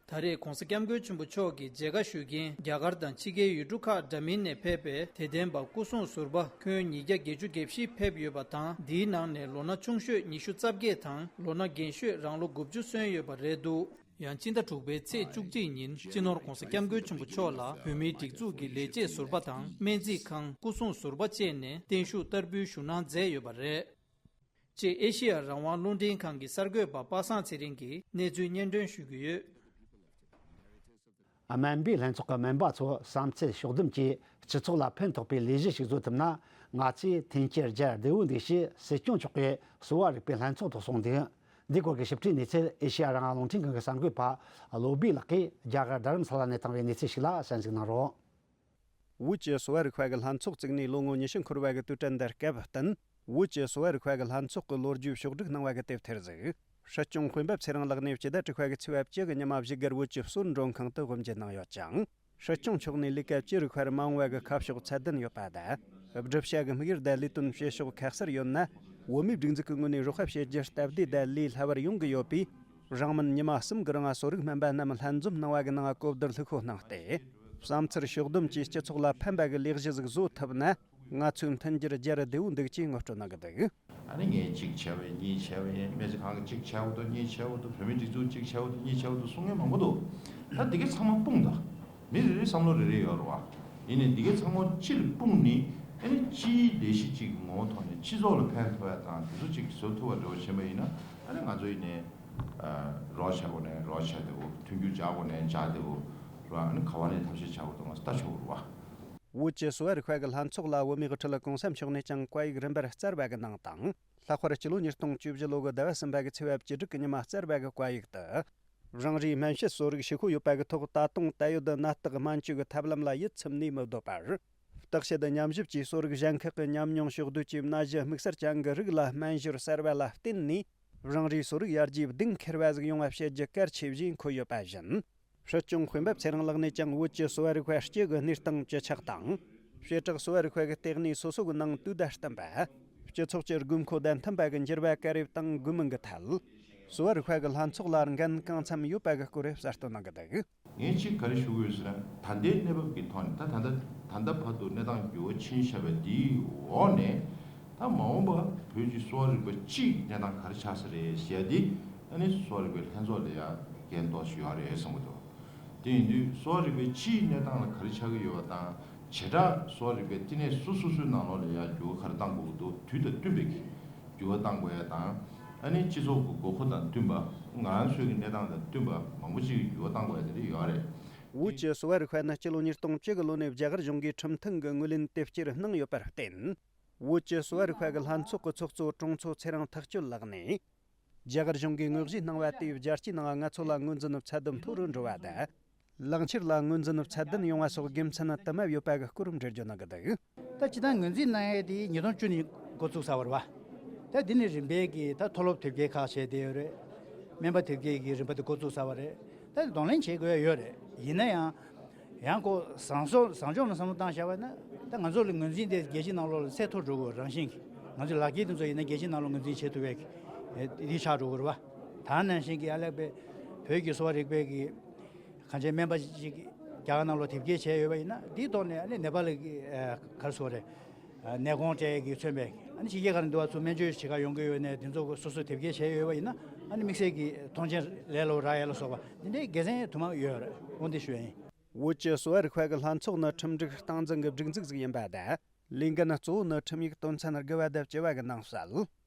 ད་རེས་༸གོང་ས་༸སྐྱབས་མགོན་ཆེན་པོ་མཆོག་གི་མཇལ་ཁ་ཞུ་མཁན་རྒྱ་གར་དང་ཕྱི་རྒྱལ་ཡུལ་གྲུ་ཁག་འདྲ་མིན་ནས་ཕེབས་པའི་དད་ལྡན་པ་སྐུ་སྲུང་ཟུར་པ་ཁྱོན་ཉིས་བརྒྱ་བརྒྱད་ཅུ་གྱ་བཞི་ཕེབས་ཡོད་པ་དང་། འདིའི་ནང་ནས་ལོ་ན་ཆུང་ཤོས་ཉི་ཤུ་རྩ་བརྒྱད་དང་ལོ་ན་རྒན་ཤོས་རང་ལོ་དགུ་བཅུ་སོན་ཡོད་པ་རེད་འདུག་ཡང་སྤྱི་ཟླ་དྲུག་པའི་ཚེས་བཅུ་གཅིག་ཉིན་སྤྱི་ནོར་༸གོང་ས་༸སྐྱབས་མགོན་ཆེན་པོ་མཆོག་ལ་བོད་མིའི་སྒྲིག་འཛུགས་ཀྱི་ལས་བྱེད་ཟུར་པ་དང་སྨན་རྩིས་ཁང་སྐུ་སྲུང་ཟུར་པ་བཅས་ནས་བརྟན་བཞུགས་བསྟར་འབུལ་ཞུ་གནང་མཛད་ཡོད་པ་རེད། ཅེས་ཨེ་ཤེ་ཡ་རང་དབང་རླུང་འཕྲིན་ཁང་གི་གསར་འགོད་པ་པ་སངས་ཚེ་རིང་གིས་གནས་ཚུལ་སྙན་སྒྲོན་ཞུ་གི་ཡོད། སྨན་པའི་ལྷན་ཚོགས་ཀྱི་སྨན་པ་ཚོ་བསམ་ཚུལ་ཕྱོགས་བསྡོམས་ཀྱིས་སྤྱི་ཚོགས་ལ་ཕན་ཐོགས་པའི་ལས་གཞི་ཞིག་བཟོ་ཐུབ་ན། ང་ཚོས་འཐེན་འཁྱེར་རྒྱག་བདེ་བོ་འདུག་ཞེས་སྲིད་སྐྱོང་མཆོག་གིས་གསོ་བ་རིག་པའི་ལྷན་ཚོགས་ཐོག་གསུངས་འདུག་འདི་སྐོར་གྱི་ཞིབ་ཕྲའི་གནས་ཚུལ་ཨེ་ཤེ་ཡ་རང་དབང་རླུང་འཕྲིན་ཁང་གི་གསར་འགོད་པ་བློ་བྷེ་ལགས་ཀྱིས་རྒྱ་གར་རྡ་རམ་ས་ལ་ནས་བཏང་བའི་གནས་ཚུལ་ཞིག་ལ་གསན་གཟིགས་གནང་རོགས། བོད་ཀྱི་གསོ་བ་རིག་པ་གི་ལྷན་ཚོགས་བཙུགས་ནས་ལོ་ངོ་ཉི་ཤུ་འཁོར་བ་གི་དུས་དྲན་འདིར་སྐབས་བསྟུན། བོད་ཀྱི་གསོ་བ་རིག་པ་གི་ལྷན་ཚོགས་ཀྱི་ལོ་རྒྱུས་ཕྱོགས་བསྒྲིགས་གནང་བ་གི་དེབ་ཐེར་ཟིག་སྲིད་སྐྱོང་དཔོན་པོ་ཚེ་རིང་ལགས་ནས་སྤྱི་ཟླ་དྲུག་པ་གི་ཚེས་པ་བཅུ་གི་ཉི་མ་བཞུགས་སྒར་བོད་ཀྱི་གསོལ་མགྲོན་ཁང་དུ་དབུ་འབྱེད་གནང་ཡོད་ཅིང་། སྲིད་སྐྱོང་མཆོག་ནས་ལས་ཀ་ཅི་རིགས་པར་མ་འོངས་པ་གི་ཁ་ཕྱོགས་ཚད་ལྡན་ཡོད་པ་དང་། བསྒྲུབ་བྱ་གི་དམིགས་ཡུལ་དང་ལས་དོན་བྱེད་ཕྱོགས་ཁ་གསལ་ཡོད་ན། བོད་མིའི་སྒྲིག་འཛུགས་ཀྱི་ངོས་ནས་རོགས་པ་བྱེད་རྒྱུར་སྟབས་བདེ་དང་ལས་སླ་བར་ཡོང་གི་ཡོད་པས། རིང་མིན་ཉི་མ་གསུམ་གྱི་རིང་གསོ་རིག་སྨན་པ་རྣམས་ལྷན་འཛོམས་གནང་བ་གི་ནང་གོ་བསྡུར་ལྷུག་པོ་གནང་སྟེ། བསམ་ཚུལ་ཕྱོགས་བསྡོམས་ཀྱིས་སྤྱི་ཚོགས་ལ་ཕན་པ་གི་ལས་གཞི་ཟིག་བཟོ་ཐུབ་ན། ང་ཚོའི་མཐུན་འགྱུར་རྒྱལ་ར་བདེ་བོ་འདུག་ཅེས་ངོ་སྤྲོད་གནང་གི་འདུག་ཨ་ནི་ངས་གཅིག་བྱས་པ་ཡིན། གཉིས་བྱས་པ་ཡིན། སྨན་རྩིས་ཁང་གིས་གཅིག་བྱས་པ་འདུག་གཉིས་བྱས་པ་འདུག་བོད་མིའི་སྒྲིག་འཛུགས་གཅིག་བྱས་པ་འདུག་གཉིས་བྱས་པ་འདུག་གསུང་མཁན་མང་པོ་འདུག་ད་འདི་གའི་ཚང་མ་སྤུངས་དང་། མི་རེ་རེའི་བསམ་བློ་རེ་རེ་ཡོད་རེད་བ། ཡིན་ནའི་འདི་གའི་ཚང་མ་སྤྱིར་སྤུངས་ནས། ཨ་ནི་སྤྱིའི་ལས་གཞི་གཅིག་གི་ངོ་བོ་ཐོག་ནས་སྤྱི་ཚོགས་ལ་ཕན་ཐོགས་ཡ་དང་དེ་ཚོ་གཅིག་བཟོ་ཐུབ་པ་འདྲ་བོ་བྱས་པ་ཡིན་ན། ཨ་ནི་ང་ཚོ་ཡིན་ནའི་རོགས་བྱ་དགོས་ནའི་རོགས་བྱ་བདེ་བོ། མཐུན་འགྱུར་སྦྱར་དགོས་ནའི་སྦྱར་བདེ་བོ་རེད་བ། ཨ་ནི་ག་བ་ནས་ཐབས་ཤེས་བྱ་དགོས་འདུག་ང་ལྟ་ཆོག་གི་རེད་བ། བོད་ཀྱི་གསོ་བ་རིག་པ་གི་ལྷན་ཚོགས་ལ་བོད་མིའི་དབུ་ཁྲིད་གོང་ས་མཆོག་ནས་ཀྱང་བཀའ་ཡིག་རིམ་པར་སྩལ་བ་གི་ནང་དང་། ལྷག་པར་སྤྱི་ལོ་ཉིས་སྟོང་བཅུ་བཞི་ལོ་གི་ཟླ་བ་གསུམ་པ་གི་ཚེས་པ་བཅུ་དྲུག་གི་ཉི་མ་སྩལ་བ་གི་བཀའ་ཡིག་ཏུ། རང་རེའི་སྨན་དཔྱད་གསོ་རིག་ཤེས་ཁོག་ཡོད་པ་གི་ཐོག་ད་དུང་ད་ཡོད་ན་སྟག་སྨན་བཅོས་ཀྱི་ཐབས་ལམ་ལ་ཡིད་ཚིམ་ནས་མི་སྡོད་པར། བརྟག་དཔྱད་ཉམས་ཞིབ་ཀྱིས་གསོ་རིག་གཞན་ཁག་གི་ཉམས་མྱོང་ཕྱོགས་བསྡུས་ཀྱིས་མནའ་གཞི་དམིགས་བསལ་ཅན་གྱི་རིགས་ལ་སྨན་སྦྱོར་གསར་བ་ལ་བརྟེན་ནས། རང་རེའི་གསོ་རིག་ཡར་རྒྱས་གདེང་འཁེལ་བ་ཟིག་ཡོང་བ་བྱེད་རྒྱུ་གལ་ཆེ་བཞིན་འཁོད་ཡོད་པ་བཞིན། སྲིད་སྐྱོང་དཔོན་པོ་ཚེ་རིང་ལགས་ནས་ཀྱང་བོད་ཀྱི་གསོ་བ་རིག་པ་སྤྱི་གི་གནས་སྟངས་ཇེ་ཆག་དང་། བྱེ་བྲག་གསོ་བ་རིག་པ་གི་ལྟེ་གནས་སོ་སོ་གི་ནང་དུས་བདའ་བསྟུན་པ། སྤྱི་ཚོགས་ཀྱི་དགོས་མཁོ་དང་མཐུན་པ་གི་འགྱུར་བ་ག་རེ་བཏང་དགོས་མིན་གི་ཐད། གསོ་བ་རིག་པ་གི་ལྷན་ཚོགས་ལ་འགན་གང་འཚམ་ཡོད་པ་གི་སྐོར་གསལ་སྟོན་གནང་གི་འདུག་ངས་གཅིག་ག་རེ་ཞུ་དགོས་ཟེར་ན། ད་ལྟའི་གནས་བབ་ཀྱི་ཐོག་ནས། ད་ད་ལྟ་ད་ལྟ་བར་དུ་གནས་སྟངས་འགྱུར་བ་ཕྱིན་བཞག་པའི་འདིའི་འོག་ནས། ད་མ་འོངས་པ་བོད་ཀྱི་གསོ་བ་རིག་པ་སྤྱིའི་གནས་སྟངས་ག་རེ་ཆགས་ས་རེད་ཟེར་ཡ་འདི། ཨ་ནི་གསོ་བ་རིག་པའི་ལྷན་ཚོགས་ལ་ཡ་འགན་ཏོག་ཙམ་ཡོད་རེད་བསམ་གྱི་འདུག་དེ་ཡིན་དུས་གསོ་བ་རིག་པའི་སྤྱིའི་གནས་སྟངས་ལ་ག་རེ་ཆགས་ཀྱི་ཡོད་པ་དང་། བྱེ་བྲག་གསོ་བ་རིག་པའི་བསྟི་གནས་སོ་སོ་སོའི་ནང་ལོགས་ལ་ཡ་འགྱུར་བ་ག་རེ་གཏང་དགོས་ཀྱི་འདུག་དུས་དང་བསྟུན་པའི་གི་འགྱུར་བ་གཏང་དགོས་ཡ་དང་། ཨ་ནི་སྤྱི་ཚོགས་ཀྱི་དགོས་མཁོ་དང་བསྟུན་པ། ང་རང་ཚོའི་གི་གནས་སྟངས་དང་བསྟུན་པ་མང་པོ་ཅིག་གི་འགྱུར་བ་གཏང་དགོས་ཡ་དེ་འདྲ་ཡོད་རེད། བོད་ཀྱི་གསོ་བ་རིག་པ་ནི་སྤྱི་ལོ་ཉིས་སྟོང་བཅུ་གི་ལོ་ནས་རྒྱ་གར་གཞུང་གིས་ཁྲིམས་མཐུན་གྱི་ངོས་ལེན་དེབ་སྐྱེལ་གནང་ཡོད་པར་བརྟེན། བོད་ཀྱི་གསོ་བ་རིག་པ་གི་ལྷན་ཚོགས་ཀྱི་ཚོགས་གཙོ་དྲུང་འཚོ་ཚེ་རིང་ཐག་གཅོད་ལགས་ནས། རྒྱ་གར་གཞུང་གིས་དངོས་གཞི་གནང་བ་དེས་རྒྱལ་སྤྱིའི་ནང་ང་ཚོ་ལ་ངོས་འཛིན་ཚད་ལྡན་མཐོ་རུ་འགྲོ་བ་དང་། ལག་འཁྱེར་ལ་ངོས་འཛིན་ཚད་ལྡན་ཡོང་བ་སོགས་དགེ་མཚན་དུ་མ་ཡོད་པ་གི་སྐོར་འགྲེལ་བརྗོད་གནང་གི་འདུག་ད་སྤྱིར་བཏང་ངོས་འཛིན་གནང་ཡས་དེ་ཉིས་སྟོང་བཅུ་ནས་འགོ་བཙུགས་ཚར་བ་རེད་བ། ད་འདི་ནས་རིམ་པས་ཀྱི་ད་མཐོ་སློབ་དེབ་སྐྱེལ་ཁག་བྱས་བསྡད་ཡོད་རེད། སྨན་པ་དེབ་སྐྱེལ་གྱི་རིམ་པ་དེ་འགོ་བཙུགས་ཚར་བ་རེད། ད་གདོང་ལེན་བྱེད་དགོས་ཡ་ཡོད་རེད། ཡིན་ན་ཡང་། ཡང་ཁོ་བཟང་ཕྱོགས་བཟང་ཕྱོགས་ནས་བསམ་བློ་བཏང་བཞག་པ་ན། ད་ང་ཚོ་ལ་ངོས་འཛིན་དེ་རྒྱལ་སྤྱིའི་ནང་ལོགས་ལ་ཚད་མཐོ་འགྲོ་དགོས་རང་བཞིན་གྱིས། ང་ཚོའི་ལག་འཁྱེར་དེ་ཚོ་ཡིན་ན་རྒྱལ་སྤྱིའི་ནང་ལ་ངོས་འཛིན་བྱེད་ཐུབ་པའི་གི་དེ་ཆགས་འགྲོ་དགོས་རེད་བ། ད་ནང་བཞིན་གྱི་ཨ་ལེགས་པའི་བོད་ཀྱི་གསོ་བ་རིག་པའི་གི་གང་ཅིའི་སྨན་པ་ཅིག་རྒྱ་གར་ནང་ལོགས་དེབ་སྐྱེལ་བྱས་ཡོད་པ་ཡིན་ན། དེའི་ཐོག་ནས་ཨ་ནི་ནེ་པ་ལི་གི་ཨ་ག་རེ་ཟེར་དགོས་རེད། ཨ་ནད་ཁོང་སྤྲད་ཀྱི་མཚོན་པའི་ཨ་ནི་ཕྱི་རྒྱལ་ཁག་ནས་འདུག་བ་ཚོ་སྨན་བཅོས་བྱེད་ག་ཡོང་གི་ཡོད་ནས། དེ་ཚོ་སོ་སོས་དེབ་སྐྱེལ་བྱས་ཡོད་པ་ཡིན་ན། ཨ་ནི་དམིགས་བསལ་གྱི་མཐོང་ཆེན་ལས་སླ་པོ་རག་ཡ་ལ་སོགས་པ་འདི་འདྲའི་དགེ་མཚན་དུ་མ་ཡོད་རེད། འོ་འདི་ཞུ་ཡ་ཡིན། བོད་ཀྱི་གསོ་བ་རིག་པ་གི་ལྷན་ཚོགས་ནི་ཁྲིམས་སྒྲིག་སྟངས་འཛིན་གྱི་སྒྲིག་འཛུགས་ཟིག་ཡིན་པ་དང་། ལས་འགན་གཙོ་བོ་ནི་ཁྲིམས་ཡིག་དོན་ཚན་དགུ་པ་དང་བཅུ་པ་གི་ནང་གསལ།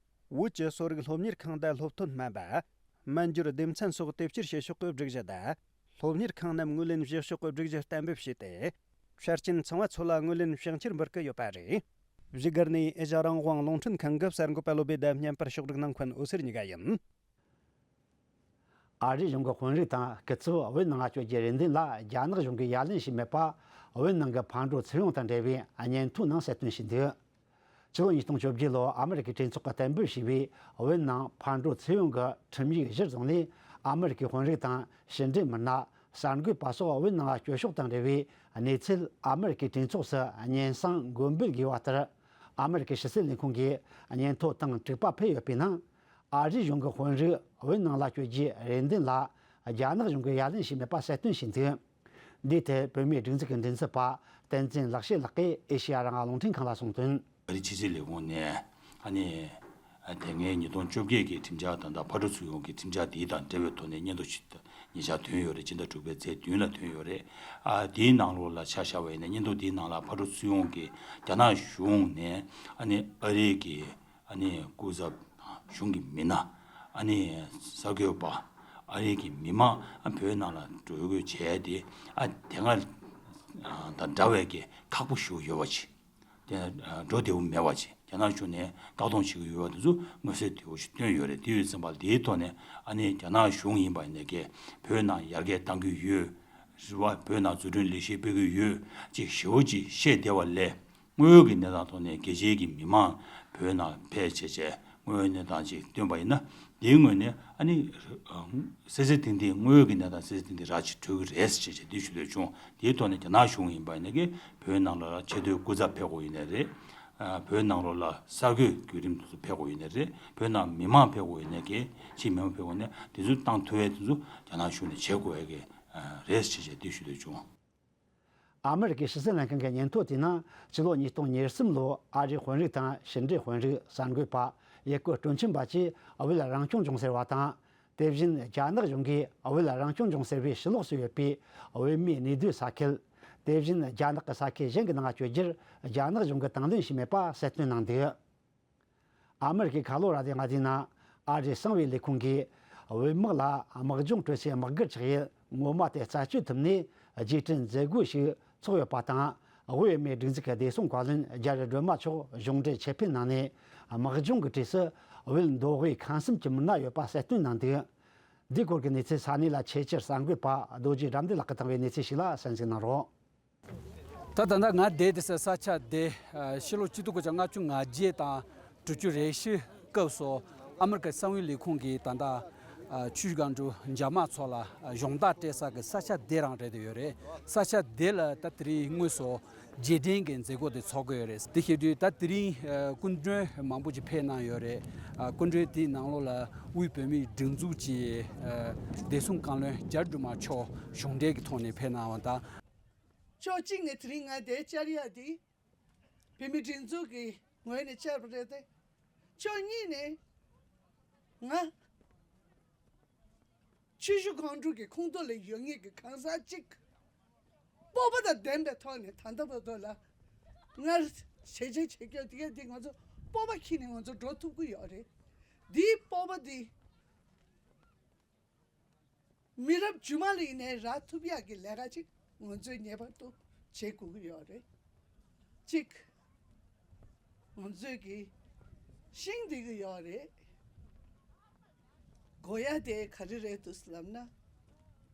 བོད་ཀྱི་གསོ་རིག་སློབ་གཉེར་ཁང་དང་སློབ་ཐོན་སྨན་པ། སྨན་སྦྱོར་སྡེ་ཚན་སོགས་དེབ་སྐྱེལ་བྱེད་ཕྱོགས་ཀྱི་སྒྲིག་གཞི་དང་། སློབ་གཉེར་ཁང་རྣམས་ངོས་ལེན་བྱེད་ཕྱོགས་ཀྱི་སྒྲིག་གཞི་གཏན་འབེབས་བྱས་ཏེ། ཆ་རྐྱེན་ཚང་བ་ཚོ་ལ་ངོས་ལེན་བྱང་ཆེར་འབུལ་གྱི་ཡོད་པ་རེད། བཞུགས་སྒར་ནས་ཨེ་ཤ་ཡ་རང་དབང་རླུང་འཕྲིན་ཁང་གི་གསར་འགོད་པ་བློ་བྷེ་དང་བརྙན་པར་ཕྱོགས་སྒྲིག་གནང་མཁན་འོད་ཟེར་གཉིས་ཀ་ཡིན། ཨ་རིའི་གཞུང་གི་དཔོན་རིགས་དང་སྐུ་ཚབ་བོད་ནང་ལ་བསྐྱོད་རྒྱུའི་རེ་འདུན་ལ་རྒྱ་ནག་གཞུང་གིས་ཡ་ལན་ཞུས་མེད་པ། བོད་ནང་གི་ཕར་འགྲོ་ཚུར་ཡོང་དང་འབྲེལ་བའི་སྙན་ཐོའི་ནང་གསལ་སྟོན་བྱས་འདུག་ཕྱི་ལོ་ཉིས་སྟོང་བཅོ་བརྒྱད་ལོར་ཨ་མེ་རི་ཁའི་གྲོས་ཚོགས་ཀྱིས་གཏན་འབེབས་བྱས་པའི་བོད་ནང་ཕར་འགྲོ་ཚུར་ཡོང་གི་ཁྲིམས་ཡིག་གཞིར་བཟུང་ནས། ཨ་མེ་རི་ཁའི་དཔོན་རིགས་དང་ཕྱི་འབྲེལ་མི་སྣ། གསར་འགོད་པ་སོགས་བོད་ནང་ལ་བསྐྱོད་ཕྱོགས་དང་འབྲེལ་བའི་གནས་ཚུལ་ཨ་མེ་རི་ཁའི་གྲོས་ཚོགས་སུ་སྙན་སེང་འགོད་འབུལ་དགོས་པ་ལྟར། ཨ་མེ་རི་ཁའི་ཕྱི་སྲིད་ལས་ཁུངས་ཀྱིས་སྙན་ཐོ་དང་དྲུག་པ་ཕུལ་ཡོད་པའི་ནང་། ཨ་རིའི་གཞུང་གི་དཔོན་རིགས་བོད་ནང་ལ་བསྐྱོད་རྒྱུའི་རེ་འདུན་ལ་རྒྱ་ནག་གཞུང་གིས་ཡ་ལན་ཞུས་མེད་པ་གསལ་སྟོན་བྱས་འདུག་འདིའི་ཐད་བོད་མིའི་སྒྲིག་འཛུགས་ཀྱི་མགྲིན་ཚབ་པ་བསྟན་འཛིན་ལེགས་བཤད་ལགས་ཀྱིས་ཨེ་ཤེ་ཡ་རང་དབང་རླུང་འཕྲིན་ཁང་ལ་གསུངས་དོན། ཨ་རིའི་ཕྱི་སྲིད་ལས་ཁུངས་ནས་ཨ་ནི་དེ་སྔའི་ཉིས་སྟོང་བཅོ་བརྒྱད་ཀྱི་ཁྲིམས་འཆར་ད་ལྟ་ཕར་འགྲོ་ཚུར་ཡོང་གི་ཁྲིམས་འཆར་དེ་དང་འབྲེལ་བའི་ཐོག་ནས་སྙན་ཐོ་ཞིག་ཉེ་ཆར་ཐོན་ཡོད་རེད། ཕྱི་ཟླ་དྲུག་པའི་ཚེས་བདུན་ལ་ཐོན་ཡོད་རེད། ཨ་དེའི་ནང་ལོགས་ལ་ཆ་བཞག་པ་ཡིན་ན། སྙན་ཐོ་དེའི་ནང་ལ་ཕར་འགྲོ་ཚུར་ཡོང་གི་རྒྱ་ནག་གཞུང་ནས་ཨ་ནི་ཨ་རིའི་གི་ཨ་ནི་སྐུ་ཚབ་གཞུང་གི་མི་སྣ། ཨ་ནི་གསར་འགོད་པ། ཨ་རིའི་གི་མི་མང་ཨ་བོད་ནང་ལ་འགྲོ་དགོས་བྱས་ཏེ། ཨ་དེ་སྔ་དང་འདྲ་བའི་གི་ཁག་པོ་ཞིག་ཡོད་པ་ཅིག་དེ་འགྲོ་བདེ་བོ་མེད་པ་ཅིག་རྒྱ་ནག་གཞུང་ནས་བཀག་སྡོམ་བྱེད་ཀྱི་ཡོད་པ་དེ་ཚོ་མངོན་གསལ་དོད་པོ་ཞིག་བཏོན་ཡོད་རེད། དེ་ཡོད་ཙམ་པ་དེའི་ཐོག་ནས་ཨ་ནི་རྒྱ་ནག་གཞུང་ཡིན་པ་ཡིན་ནའི་གི་བོད་ནང་ཡར་རྒྱས་གཏང་གི་ཡོད། རེད་བ། བོད་ནང་འཛུགས་སྐྲུན་ལས་གཞི་སྤེལ་གི་ཡོད་ཅེས་ཞེ་པོ་ཅིག་བཤད་བསྡད་པ་ལས། དངོས་ཡོད་ཀྱི་གནས་སྟངས་ཐོག་ནས་རྒྱལ་སྤྱིའི་གི་མི་མང་བོད་ནང་ཕེབས་བྱས་བྱས་དངོས་ཡོད་གནས་སྟངས་ཅིག་སྟོན་པ་ཡིན་ན། དེའི་ངོས་ནས་ཨ་ནི་སེ་སེ་ཐིང་ཐིང་། དངོས་ཡོད་ཀྱི་གནས་སྟངས་སེ་སེ་ཐིང་ཐིང་ར་ཅིག་གྲོལ་གི་རེད་ཅེས་བྱས་འདི་ཞུ་འདོད་བྱུང་། དེའི་ཐོག་ནས་རྒྱ་ནག་གཞུང་ཡིན་པ་ཡིན་ན་གི་བོད་ནང་ལ་ཆེས་མཐོའི་སྐུ་ཚབ་ཕེབས་དགོས་ཡིན་ནའི་རེད། བོད་ནང་ལོགས་ལ་གསར་འགོད་བརྒྱུད་རིམ་དེ་ཚོ་ཕེབས་དགོས་ཡིན་ནའི་རེད། བོད་ནང་མི་མང་ཕེབས་དགོས་ཡིན་ནའི་གི་ཕྱིའི་མི་མང་ཕེབས་དགོས་ནའི་དེ་ཚོ་བཏང་ཐུབ་ཡས་དེ་ཚོ་རྒྱ་ནག་གཞུང་ནས་བྱེད་དགོས་ཡས་ཀྱི་རེད་ཅེས་བྱས་འདི་ཞུ་འདོད་བྱུང་། ཨ་མི་རི་ཀའི་ཕྱི་སྲིད་ལྷན་ཁང་གི་སྙན་ཐོ་དེའི་ནང་ཕྱི་ལོ་ཉིས་སྟོང་ཉེར་གསུམ་ལོར་ཨ་རིའི་དཔོན་རིགས་དང་ཕྱི་འབྲེལ་དཔོན་རིགས། གསར་འགོད་པ། ཡུལ་སྐོར་སྤྲོ་འཆམ་པ་བཅས་བོད་རང་སྐྱོང་ལྗོངས་ཟེར་བ་དང་། དེ་བཞིན་རྒྱ་ནག་གཞུང་གིས་བོད་རང་སྐྱོང་ལྗོངས་ཟེར་བའི་ཕྱི་ལོགས་སུ་ཡོད་པའི་བོད་མིའི་གནས་སྡོད་ས་ཁུལ། དེ་བཞིན་རྒྱ་ནག་གི་ས་ཁུལ་གཞན་གྱི་ནང་བསྐྱོད་རྒྱུར་རྒྱ་ནག་གཞུང་གིས་དང་ལེན་བྱས་མེད་པ་གསལ་སྟོན་གནང་འདུག་ཨ་མི་རི་ཀའི་ཁ་ལོ་ར་ཌི་ཡ་ལྔ་དེའི་ནང་ཨ་རིའི་གསང་བའི་ལས་ཁུངས་ཀྱིས་བོད་དམག་ལ་དམག་སྦྱོང་སྤྲོད་སའི་དམག་སྒར་ཆགས་ཡུལ་ངོ་མ་དེ་རྩད་གཅོད་ཐུབ་ནས་རྒྱས་སྐྲུན་མཛད་སྒོ་ཞིག་ཚོགས་ཡོད་པ་དང་། བོད་མིའི་སྒྲིག་འཛུགས་ཀྱི་བདེ་སྲུང་བཀའ་བློན་རྒྱ་རི་སྒྲོལ་མ་མཆོག་གཞུང་འབྲེལ་ཆེད་ཕེབས་གནང་ནས་དམག་སྦྱོང་གི་གྲས་སུ་བོད་མདོ་དབུས་ཁམས་གསུམ་གྱི་མི་སྣ་ཡོད་པ་གསལ་སྟོན་གནང་འདུག་འདིའི་སྐོར་གྱི་གནས་ཚུལ་ས་གནས་ལ་ཆེད་བཅར་གསར་འགོད་པ་རྡོ་རྗེ་དགྲ་འདུལ་ལགས་ཀྱིས་བཏང་བའི་གནས་ཚུལ་ཞིག་ལ་གསན་གཟིགས་གནང་རོགས། ད་ད་ལྟ་ང་བསྡད་དེ་ས་ས་ཆ་དེ་ཕྱི་ལོ་ཆིག་སྟོང་དགུ་བརྒྱ་ལྔ་བཅུ་ང་བརྒྱད་དང་དྲུག་ཅུ་རེ་བཞི་སྐབས་སུ་ཨ་མི་རི་ཀའི་གསང་བའི་ལས་ཁུངས་ཀྱིས་ད་ལྟ་ཆུ་བཞི་སྒང་དྲུག་འཇབ་དམག་ཚོ་ལ་གཞོགས་འདེགས་སྤྲད་ས་གི་ས་ཆ་དེ་རང་རེད་དེ་ཡོད་རེད། ས་ཆ་དེ་ལ་ད་དེ་རིང་དངོས་སུ་རྗེས་དྲན་གྱི་མཛད་སྒོ་དེ་ཚོགས་ཀྱི་ཡོད་རེད། དེ་བྱེད་དུས་ད་དེ་རིང་སྐུ་མགྲོན་མང་པོ་ཅིག་ཕེབས་གནང་ཡོད་རེད། སྐུ་མགྲོན་དེའི་ནང་ལོགས་ལ་དབུས་བོད་མིའི་སྒྲིག་འཛུགས་ཀྱི་བདེ་སྲུང་བཀའ་བློན་རྒྱ་རི་སྒྲོལ་མ་མཆོག་གཞུང་འབྲེལ་གྱི་ཐོག་ནས་ཕེབས་གནང་བ་དང་། ཕྱོགས་གཅིག་ནས་དེ་རིང་ང་འདིར་བཅར་ཡག་འདི་བོད་མིའི་སྒྲིག་འཛུགས་ཀྱི་ངོས་ནས་བཅར་བ་རེད་དེ། ཕྱོགས་གཉིས་ནས་ང་ཆུ་བཞི་སྒང་དྲུག་གི་ཁོངས་གཏོགས་ལ་ཡོད་མཁན་གྱི་གང་ཟག་གཅིག་སྤོབས་པ་དང་ལྡན་པའི་ཐོག་ནས་ད་ལྟ་བར་དུ་ལ་སྔར་བྱས་རྗེས་བྱེད་རྒྱུ་དེ་ག་དེ་ང་ཚོ་སྤོབས་པ་འཁྱེར་ནས་ང་ཚོ་འགྲོ་ཐུབ་ཀྱི་ཡོད་རེད། འདིའི་སྤོབས་པ་འདི། མི་རབས་རྗེས་མ་ལ་ཡིན་ནའི་རག་ཐུབ་ཡག་གི་ལས་ཀ་ཅིག་ང་ཚོས་ངེས་པར་དུ་བྱེད་དགོས་ཀྱི་ཡོད་རེད། གཅིག་ང་ཚོས་ཀྱི་ཤིང་འདེབས་ཀྱི་ཡོད་རེད། དགོས་ཡ་དེ་ག་རེ་རེད་འདུག་ལབ་ན།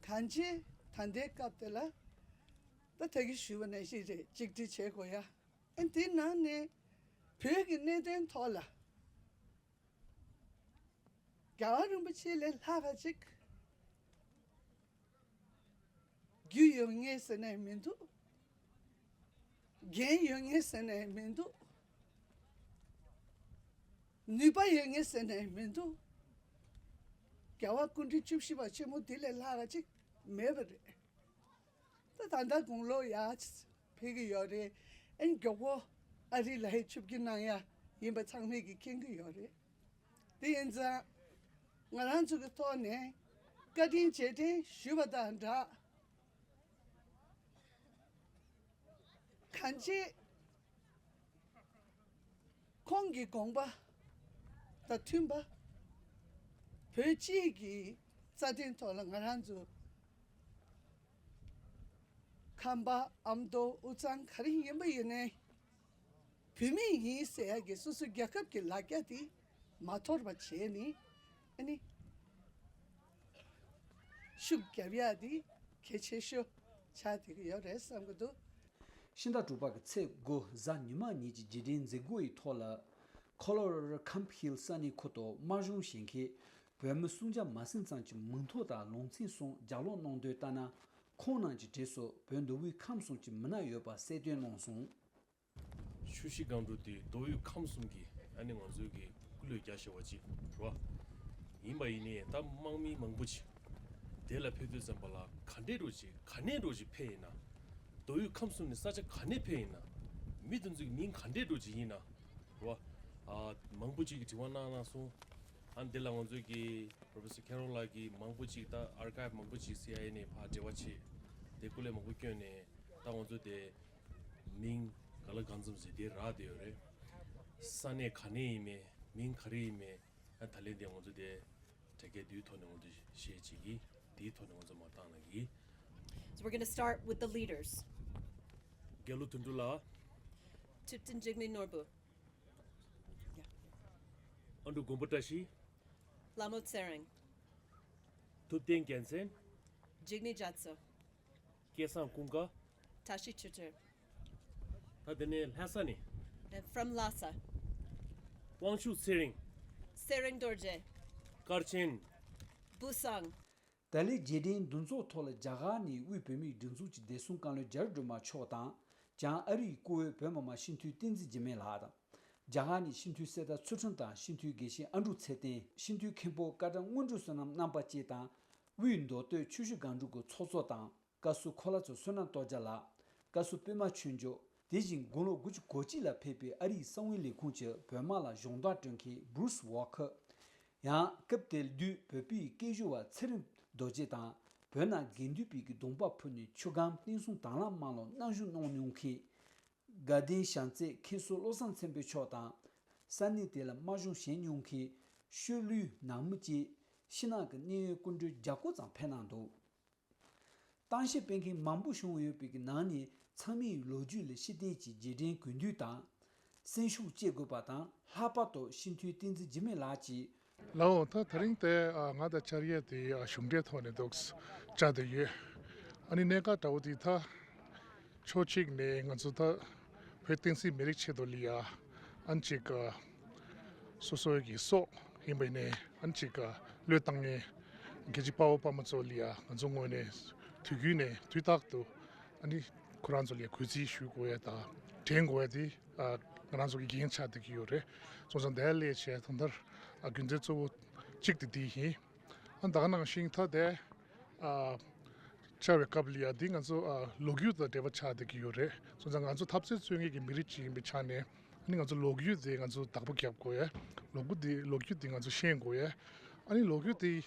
གང་ཅི་ད་ལྟའི་སྐབས་དེ་ལ་ད་ད་གིན་ཞུས་པ་ནང་བཞིན་རེད། གཅིག་སྒྲིལ་བྱེད་དགོས་ཡ། ཨ་དེ་ནང་ནས་བོད་ཀྱི་གནད་དོན་ཐོག་ལ། རྒྱལ་བ་རིན་པོ་ཆེ་ལས་ལྷག་ག་ཅིག་རྒྱུ་ཡོད་ངེས་ཟེར་ནས་མི་འདུག་རྒྱན་ཡོད་ངེས་ཟེར་ནས་མི་འདུག་ནུས་པ་ཡོད་ངེས་ཟེར་ནས་མི་འདུག་རྒྱལ་བ་སྐུ་ཕྲེང་བཅུ་བཞི་པ་ཆེན་མོ་འདི་ལས་ལྷག་ག་ཅིག་མེད་པ་རེད། ད་ད་ལྟ་དགུང་ལོ་ཡར་ཕེབས་ཀྱི་ཡོད་རེད། ཨ་ནི་མགྱོགས་པོ་ཨ་རི་ལ་ཧེ་ཆིབས་བསྒྱུར་གནང་ཡ་ཡིན་པ་ཚང་མས་ཀྱིས་མཁྱེན་གྱི་ཡོད་རེད། དེ་ཡིན་ཙང་ང་རང་ཚོ་གི་ཐོག་ནས་བཀའ་དྲིན་རྗེས་དྲན་ཞུས་པ་དང་སྦྲགས། གང་ཅི། ཁོང་གི་དགོངས་པ་དང་མཐུན་པ། བོད་སྤྱི་གི་རྩ་དོན་ཐོག་ལ་ང་རང་ཚོ་ཁམས་པ་ཨ་མདོ་དབུས་གཙང་ག་རེ་ཡིན་པ་ཡིན་ནའི་བོད་མི་ཡིན་ཟེར་ཡ་གི་སོ་སོའི་རྒྱལ་ཁབ་ཀྱི་ལ་རྒྱ་དེ་མ་དོར་བ་བྱས་ནས་ཨ་ནི་ཤུགས་རྒྱབ་ཡ་དེ་གལ་ཆེ་ཤོས་ཆགས་བསྡད་ཀྱི་ཡོད་རེད་བསམ་གྱི་འདུག་ཕྱི་ཟླ་དྲུག་པ་གི་ཚེས་དགུ་གཟའ་ཉི་མ་ཉིན་གྱི་རྗེས་དྲན་མཛད་སྒོ་ཡི་ཐོག་ལ། ཁོ་ལོ་ར་ར་ཁམ་ཕི་ཧིལ་ས་གནས་ཁུལ་དུ་དམར་གཞུང་བཞེངས་མཁན་བོད་མི་སུམ་བརྒྱ་མ་ཟིན་ཙམ་གྱི་མིང་ཐོ་དང་ལུང་ཚན་གསུམ་ལྗགས་ཀློག་གནང་དོན་ལྟར་ན། ཁོང་རྣམས་ཀྱི་གྲས་སུ་བོད་མདོ་དབུས་ཁམས་གསུམ་གྱི་མི་སྣ་ཡོད་པ་གསལ་སྟོན་གནང་སོང་། ཆུ་བཞི་སྒང་དྲུག་དེ་མདོ་དབུས་ཁམས་གསུམ་གྱི་ཨ་ནི་ང་ཚོའི་གི་སྐུ་ལུས་རྒྱ་ཆེ་བ་ཅིག་རེད་བ། ཡིན་པ་ཡིན་ནའི་ད་དམག་མི་མང་པོ་ཅིག་དེ་ལ་ཕེབས་དུས་ཙམ་པ་ལ་ག་འདྲས་འགྲོ་ཅིག་ག་ནས་འགྲོ་ཅིག་ཕེབས་ཡིན་ན། མདོ་དབུས་ཁམས་གསུམ་ནས་ས་ཆ་ག་ནས་ཕེབས་ཡིན་ན། མི་དེ་ཚོ་གི་མིང་ག་འདྲས་འགྲོ་ཅིག་ཡིན་ན་རེད་བ། ཨ་མང་པོ་ཅིག་གིས་དྲི་བ་གནང་གནང་སོང་། ཨ་འདི་ལ་ང་ཚོའི་གི་Professor Carol ལགས་ཀྱིས་མང་པོ་ཅིག་ད་ཨར་ཁའིབ་མང་པོ་ཅིག་སི་ཨའི་ཨེ་ནས་ཕར་འབྲེལ་བ་བྱས། དེ་སྐུ་ལས་མང་པོ་བསྐྱོན་ནས་ད་ང་ཚོ་དེ་མིང་ག་ལ་གང་འཚམ་ཟེར་དེ་རག་བསྡད་ཡོད་རེད། ས་གནས་ག་ནས་ཡིན་མིན་མིང་ག་རེ་ཡིན་མིན་ཨ་ད་ལན་དེ་ང་ཚོ་དེ་དྲ་རྒྱའི་དུས་ཐོག་ནས་ང་ཚོ་བཤད་ཅིག་གིས་དེའི་ཐོག་ནས་ང་ཚོ་མར་བཏང་ན་གི། So we're going to start with the leaders. རྒྱལ་ལོ་དོན་གྲུབ་ལགས། Captain Jigme Norbu. ཨ་འབྲུག་མགོན་པོ་བཀྲ་ཤིས། ལྷ་མོ་ཚེ་རིང་། ཐུབ་བསྟན་རྒྱལ་མཚན། Jigme Jatso། སྐལ་བཟང་ཀུན་དགའ། Tashi Tutor། ད་དེ་ནས་ལྷ་ས་ནས། And from Lhasa། དབང་ཕྱུག་ཚེ་རིང་། Sereng Dorje། དཀར་ཆེན། Busang། ཏཱ་ལའི་རྗེས་དྲན་འདུ་ཚོགས་ཐོག་ལ་རྒྱ་གར་ནས་དབུས་བོད་མིའི་སྒྲིག་འཛུགས་ཀྱི་བདེ་སྲུང་བཀའ་བློན་རྒྱ་རི་སྒྲོལ་མ་མཆོག་དང་། བྱང་ཨ་རིའི་བཀུར་འོས་བོད་མི་མང་སྤྱི་འཐུས་བསྟན་འཛིན་འཇིགས་མེད་ལགས་དང་། རྒྱ་གར་ནས་སྤྱི་འཐུས་གསེར་རྟ་ཚུལ་ཁྲིམས་དང་སྤྱི་འཐུས་དགེ་བཤེས་ཨ་འབྲུག་ཚེ་བརྟན། སྤྱི་འཐུས་མཁན་པོ་ཀ་ཏྲ་དངོས་གྲུབ་བསོད་ནམས་རྣམ་པ་བཅས་དང་། དབུས་མདོ་སྟོད་ཆུ་བཞི་སྒང་དྲུག་གི་ཚོགས་གཙོ་དང་། བཀའ་ཟུར་ཁོ་ལ་ཚོ་བསོད་ནམས་སྟོབས་རྒྱལ་ལགས། བཀའ་ཟུར་པད་མ་ཆོས་འབྱོར། དེ་བཞིན་དགུང་ལོ་དགུ་བཅུ་གོ་གཅིག་ལ་ཕེབས་པའི་ཨ་རིའི་གསང་བའི་ལས་ཁུངས་ཀྱི་བོད་དམག་ལ་གཞོགས་འདེགས་སྤྲོད་མཁན་Bruce Walker། ཡང་སྐབས་དེ་དུས་བོད་པའི་སྐད་སྒྱུར་བ་ཚེ་རིང་རྡོ་རྗེ་དང་། བོད་ནང་དགེ་འདུན་པའི་གི་གདོང་པ་ཕུད་ནས་ཆུ་སྒང་བསྟན་སྲུང་དྭང་བླངས་དམག་ལ་གནང་ཞུ་གནང་མྱོང་མཁན། དགའ་ལྡན་བྱང་རྩེ་མཁན་ཟུར་བློ་བཟང་བཙན་པོ་མཆོག་དང་། ས་གནས་དེ་ལ་དམག་སྦྱོང་བྱས་མྱོང་མཁན་ཤོད་ལུས་ནང་མི་བཅས་ཕྱི་ནང་གི་གནད་ཡོད་སྐུ་མགྲོན་བརྒྱ་སྐོར་ཙམ་ཕེབས་གནང་འདུག། གཏམ་བཤད་སྤེལ་མཁན་མང་པོ་བྱུང་ཡོད་པའི་གི་ནང་ནས་ཚང་མས་ལོ་རྒྱུས་ལ་ཤེས་ལྡན་གྱི་རྗེས་དྲན་གུས་འདུད་དང་། སེམས་ཤུགས་བསྐྱེད་དགོས་པ་དང་། ལྷག་པར་དུ་སྤྱི་འཐུས་བསྟན་འཛིན་འཇིགས་མེད་ལགས་ཀྱིས། ལའོ། ད་དེ་རིང་དེ་ང་དང་བཅར་ཡས་དེ་གཞུང་འབྲེལ་ཐོག་ནས་འདུག་བཅར་བསྡད་ཡོད། ཨ་ནི་གནད་འགག་འདྲ་བོ་དེ་ད་ཕྱོགས་གཅིག་ནས་ང་ཚོ་ད་བོད་བསྟན་སྲིད་མི་རིགས་ཆེད་དུ་ལ་ཡ་ཨ་ནི་ཅིག་སོ་སོའི་གི་སྲོག་ཡིན་པ་ཡིན་ནའི་ཨ་ནི་ཅིག་བློས་བཏང་ནས་རྒྱལ་གཅེས་དཔའ་བོ་དཔའ་མོ་ཚོ་ལ་ཡ་ང་ཚོ་ངོས་ནས་དུས་རྒྱུན་ནས་དུས་རྟག་ཏུ་ཨ་ནི་ཁོ་རང་ཚོ་ལ་ཡ་གུས་བརྩི་ཞུ་དགོས་ཡ་དང་དྲན་དགོས་ཡ་དེ་ང་རང་ཚོ་གི་འགན་ཆགས་བསྡད་ཀྱི་ཡོད་རེད། སོང་ཙང་དེ་ལས་བྱས་ད་ལྟ་རྒྱུ་མཚན་གཙོ་བོ་གཅིག་དེ་དེ་ཡིན། ཨ་ད་ག་ནང་བཞིན་ད་དེ་ཨ་བཅར་བའི་སྐབས་ལ་ཡ་འདི་ང་ཚོ་ཨ་ལོ་རྒྱུས་དང་འབྲེལ་བ་ཆགས་བསྡད་ཀྱི་ཡོད་རེད། སོང་ཙང་ང་ཚོ་འཐབ་རྩོད་རྩོད་མཁན་གྱི་མི་རིགས་ཅིག་ཡིན་པའི་ཆ་ནས་ཨ་ནི་ང་ཚོ་ལོ་རྒྱུས་དེ་ང་ཚོ་བདག་པོ་རྒྱབ་དགོས་ཡ། ལོ་རྒྱུས་དེ་ལོ་རྒྱུས་དེ་ང་ཚོ་ཤེས་དགོས་ཡ། ཨ་ནི་ལོ་རྒྱུས་དེ་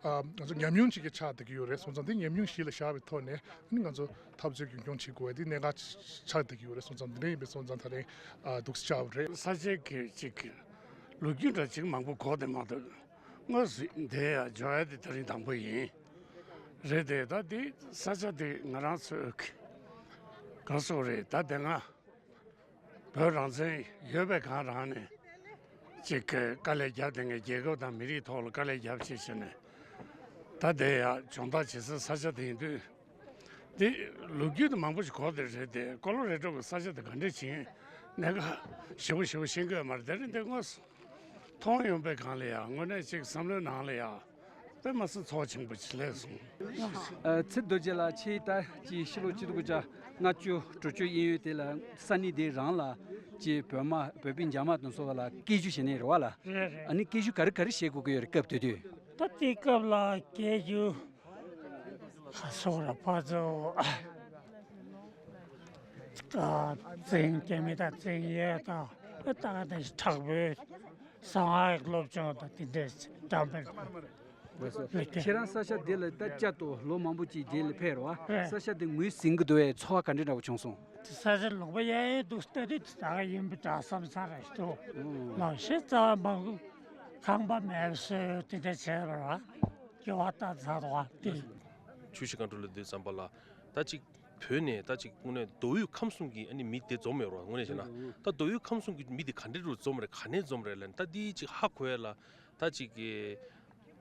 ཨ་ང་ཚོ་ཉམས་མྱོང་ཅིག་གི་ཆགས་བསྡད་ཀྱི་ཡོད་རེད། སོང་ཙང་དེ་ཉམས་མྱོང་གཞི་ལ་བཞག་པའི་ཐོག་ནས་ཨ་ནི་ང་ཚོ་འཐབ་རྩོད་རྒྱུན་འཁྱོངས་བྱེད་དགོས་ཡ་དེ་གནད་འགག་ཆགས་བསྡད་ཀྱི་ཡོད་རེད། སོང་ཙང་དེ་འདྲ་ཡིན་པའི་སོང་ཙང་ད་རེས་ཨ་འདུག་སེ་བཅར་བ་རེད། ས་ཆའི་གི་ཅིག་ལོ་རྒྱུས་འདྲ་ཅིག་མང་པོ་གོ་བསྡད་མ་འདུག། དངོས་སུ་འདིར་ཡར་འབྱོར་ཡ་དེ་དེ་རིང་དང་པོ་ཡིན། རེད་དེ་ད་འདི་ས་ཆ་དེ་ང་རང་ཚོའི་ག་རེ་ཟེར་དགོས་རེད། ད་དེ་སྔ་བོད་རང་བཙན་ཡོད་པའི་སྒང་རང་ནས་ཅིག་གི་དཀའ་ལས་བརྒྱབ་བསྡད་མཁན། རྒྱལ་ཁབ་དང་མི་རིགས་ཐོག་ལ་དཀའ་ལས་བརྒྱབ་བྱས་བྱས་ནས་ད་དེ་ཡར་སྦྱོང་བརྡར་བྱེད་སའི་ས་ཆ་དེ་ཡིན་དུས། འདི་ལོ་རྒྱུས་དེ་མང་པོ་ཞིག་གོ་བསྡད་རེད་དེ། ཀོ་ལོ་རེ་ཌོ་གི་ས་ཆ་དེ་ག་འདྲས་ཅིག་ཡིན། གནད་འགག་ཞེ་པོ་ཞེ་པོ་ཤེས་ཀྱི་ཡོད་མ་རེད། དེ་རིང་འདི་དངོས་སུ་མཐོང་ཡོང་པའི་སྒང་ལ་ཡ་དངོས་གནས་ཅིག་བསམ་བློའི་ནང་ལ་ཡ་དཔེ་མི་སྲིད་ཚོར་བ་ཆེན་པོ་ཅིག་སླེབས་སོང་། ཨ། ཚེ་རྡོ་རྗེ་ལགས། ཁྱེད་ད་ཅིག་ཕྱི་ལོ་ཆིག་སྟོང་དགུ་བརྒྱ་ལྔ་བཅུ་དྲུག་ཅུ་གཡས་གཡོན་དེ་ལ་ས་གནས་དེ་རང་ལ་ཅིག་བོད་དམག་བོད་པའི་འཇབ་དམག་དང་སོགས་ལ་སྐད་སྒྱུར་བྱེད་མཁན་རེད་པ་ལགས། རེད་རེད། ཨ་ནི་སྐད་སྒྱུར་ག་རེ་ག་རེ་བྱེད་དགོས་ཀྱི་ཡོད་རེད་སྐབས་དེ་དུས། ད་དེ་སྐབས་ལ་སྐད་སྒྱུར། ཁ་སོགས་ལ་ཕར་ཚུར་བཙན། རྒྱ་མི་དང་བཙན་གཡེམ་དང་། ད་ག་ནང་བཞིན་དྲག་པོའི་གསང་བའི་སློབ་སྦྱོང་དང་དེ་འདྲའི་འགྲམ་པའི་ལ་ཁྱེད་རང་ས་ཆ་འདི་ལ་ད་བསྐྱར་དུ་ལོ་མང་པོ་ཅིག་རྗེས་ལ་ཕེབས་རེད་པ། རེད། ས་ཆ་འདི་ངོས་ཟིན་གྱི་འདུག་པས། ཚོར་བ་ག་འདྲ་འདྲ་བོ་བྱུང་སོང་། ས་ཆ་ལུང་པ་ཡག་ཡག་འདུག། ལྟ་དུས་ད་ག་ཡིན་པ་འདྲ་བསམ་ས་རེད་འདུག། ལམ་ཤེས་རྩ་བ་མང་པོ་ཁང་པ་མེད་པ་བཟོས་དེ་འདྲ་བྱས་པ་རེད་པ། སྐྱེ་བ་བཏང་ཚར་བ་དེ། ཆུ་བཞི་སྒང་དྲུག་ལ་སྡོད་ཙམ་པ་ལ་ད་ཅིག་བོད་ནས་ད་ཅིག་དངོས་གནས་མདོ་དབུས་ཁམས་གསུམ་གྱི་ཨ་ནི་མི་དེ་འཛོམས་ཡོད་རེད་པ། དངོས་གནས་བྱས་ན་ད་མདོ་དབུས་ཁམས་གསུམ་གྱི་མི་དེ་ག་འདྲ་རུ་འཛོམས་རེད། ག་ནས་འཛོམས་རེད་ལབ་ན། ད་འདི་ཅིག་ཧ་གོ་ཡ་ལ་ད་ཅིག་གི་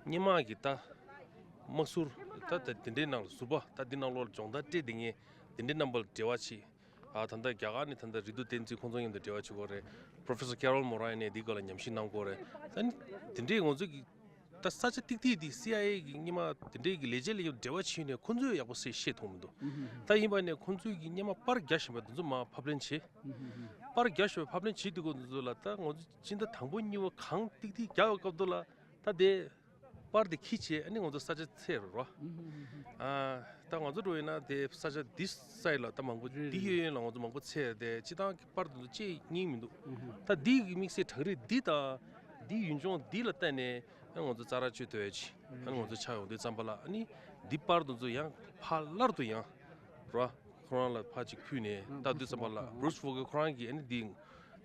སྔོན་མ་གི་ད་དམག་ཟུར་ད་ད་དེ་འདྲའི་ནང་ལ་ཟུར་པ་ད་འདི་ནང་ལོགས་ལ་སྦྱོང་བརྡར་སྤྲད་བསྡད་མཁན་དེ་འདྲའི་རྣམ་པ་ལ་འབྲེལ་བ་བྱེད། ཨ་ད་ལྟ་རྒྱ་གར་ནས་ད་ལྟ་རིག་རྡོར་བསྟན་འཛིན་ཁོང་ཚོ་མཉམ་དུ་འབྲེལ་བ་བྱེད་ཀྱི་ཡོད་རེད། Professor Carol Moran ནས་འདི་སྐོར་ལ་ཉམས་ཞིབ་གནང་གི་ཡོད་རེད། ད་ནི་དེ་འདྲའི་ང་ཚོ་གི་ད་ས་ཆ་ཏིག་ཏིག་འདི་སི་ཨའི་ཨེ་གི་སྔོན་མ་དེ་འདྲའི་གི་ལས་བྱེད་ལ་ཡང་འབྲེལ་བ་བྱས་ནས་ཁོང་ཚོས་ཡག་པོ་སེ་བཤད་མཐོང་མི་འདུག། ད་ཡིན་པ་ནས་ཁོང་ཚོས་གི་སྔོན་མ་པར་རྒྱག་བཞིན་པ་དེ་ཚོ་མར་ཕབ་ལེན་བྱེད། པར་རྒྱག་བཞིན་པ་ཕབ་ལེན་བྱེད་དུས་སྐབས་དེ་ཚོ་ལ་ད་ང་ཚོ་སྤྱི་ཟླ་དང་པོ་གཉིས་པ་གང་ཏིག་ཏིག་རྒྱག་པའི་སྐབས་དེ་ལ་ད་དེ། པར་དེ་འཁྱེར་བྱས་ཨ་ནི་ང་ཚོ་ས་ཆ་འཚོལ་རེད་རོ། ཨ་ད་ང་ཚོ་འགྲོ་ཡིན་ན་དེ་ས་ཆ་འདི་སའི་ལ་ད་མང་པོ་འདི་གཡས་གཡོན་ལ་ང་ཚོ་མང་པོ་འཚོལ་དེ་སྤྱིར་བཏང་གི་པར་དེ་ཚོ་ཅིག་རྙིང་མི་འདུག། ད་འདི་གི་དམིགས་བསལ་བྲག་རི་འདི་དང་འདི་ཡུལ་ལྗོངས་འདི་ལ་བལྟས་ནས་ཨ་ང་ཚོ་ཙ་ར་ཅོ་ཐོས་ཡ་ཅིག་ཨ་ནི་ང་ཚོ་ཆགས་ཡོང་དུས་ཙམ་པ་ལ་ཨ་ནི་འདི་པར་དེ་ཚོ་ཡང་ཕར་སླར་དུ་ཡང་རོ། ཁོ་རང་ལ་ཕར་ཅིག་ཕུལ་ནས་ཨ་ལྟ་དུས་ཙམ་པ་ལ་Bruce Walker ཁོ་རང་གིས་ཨ་ནི་འདི་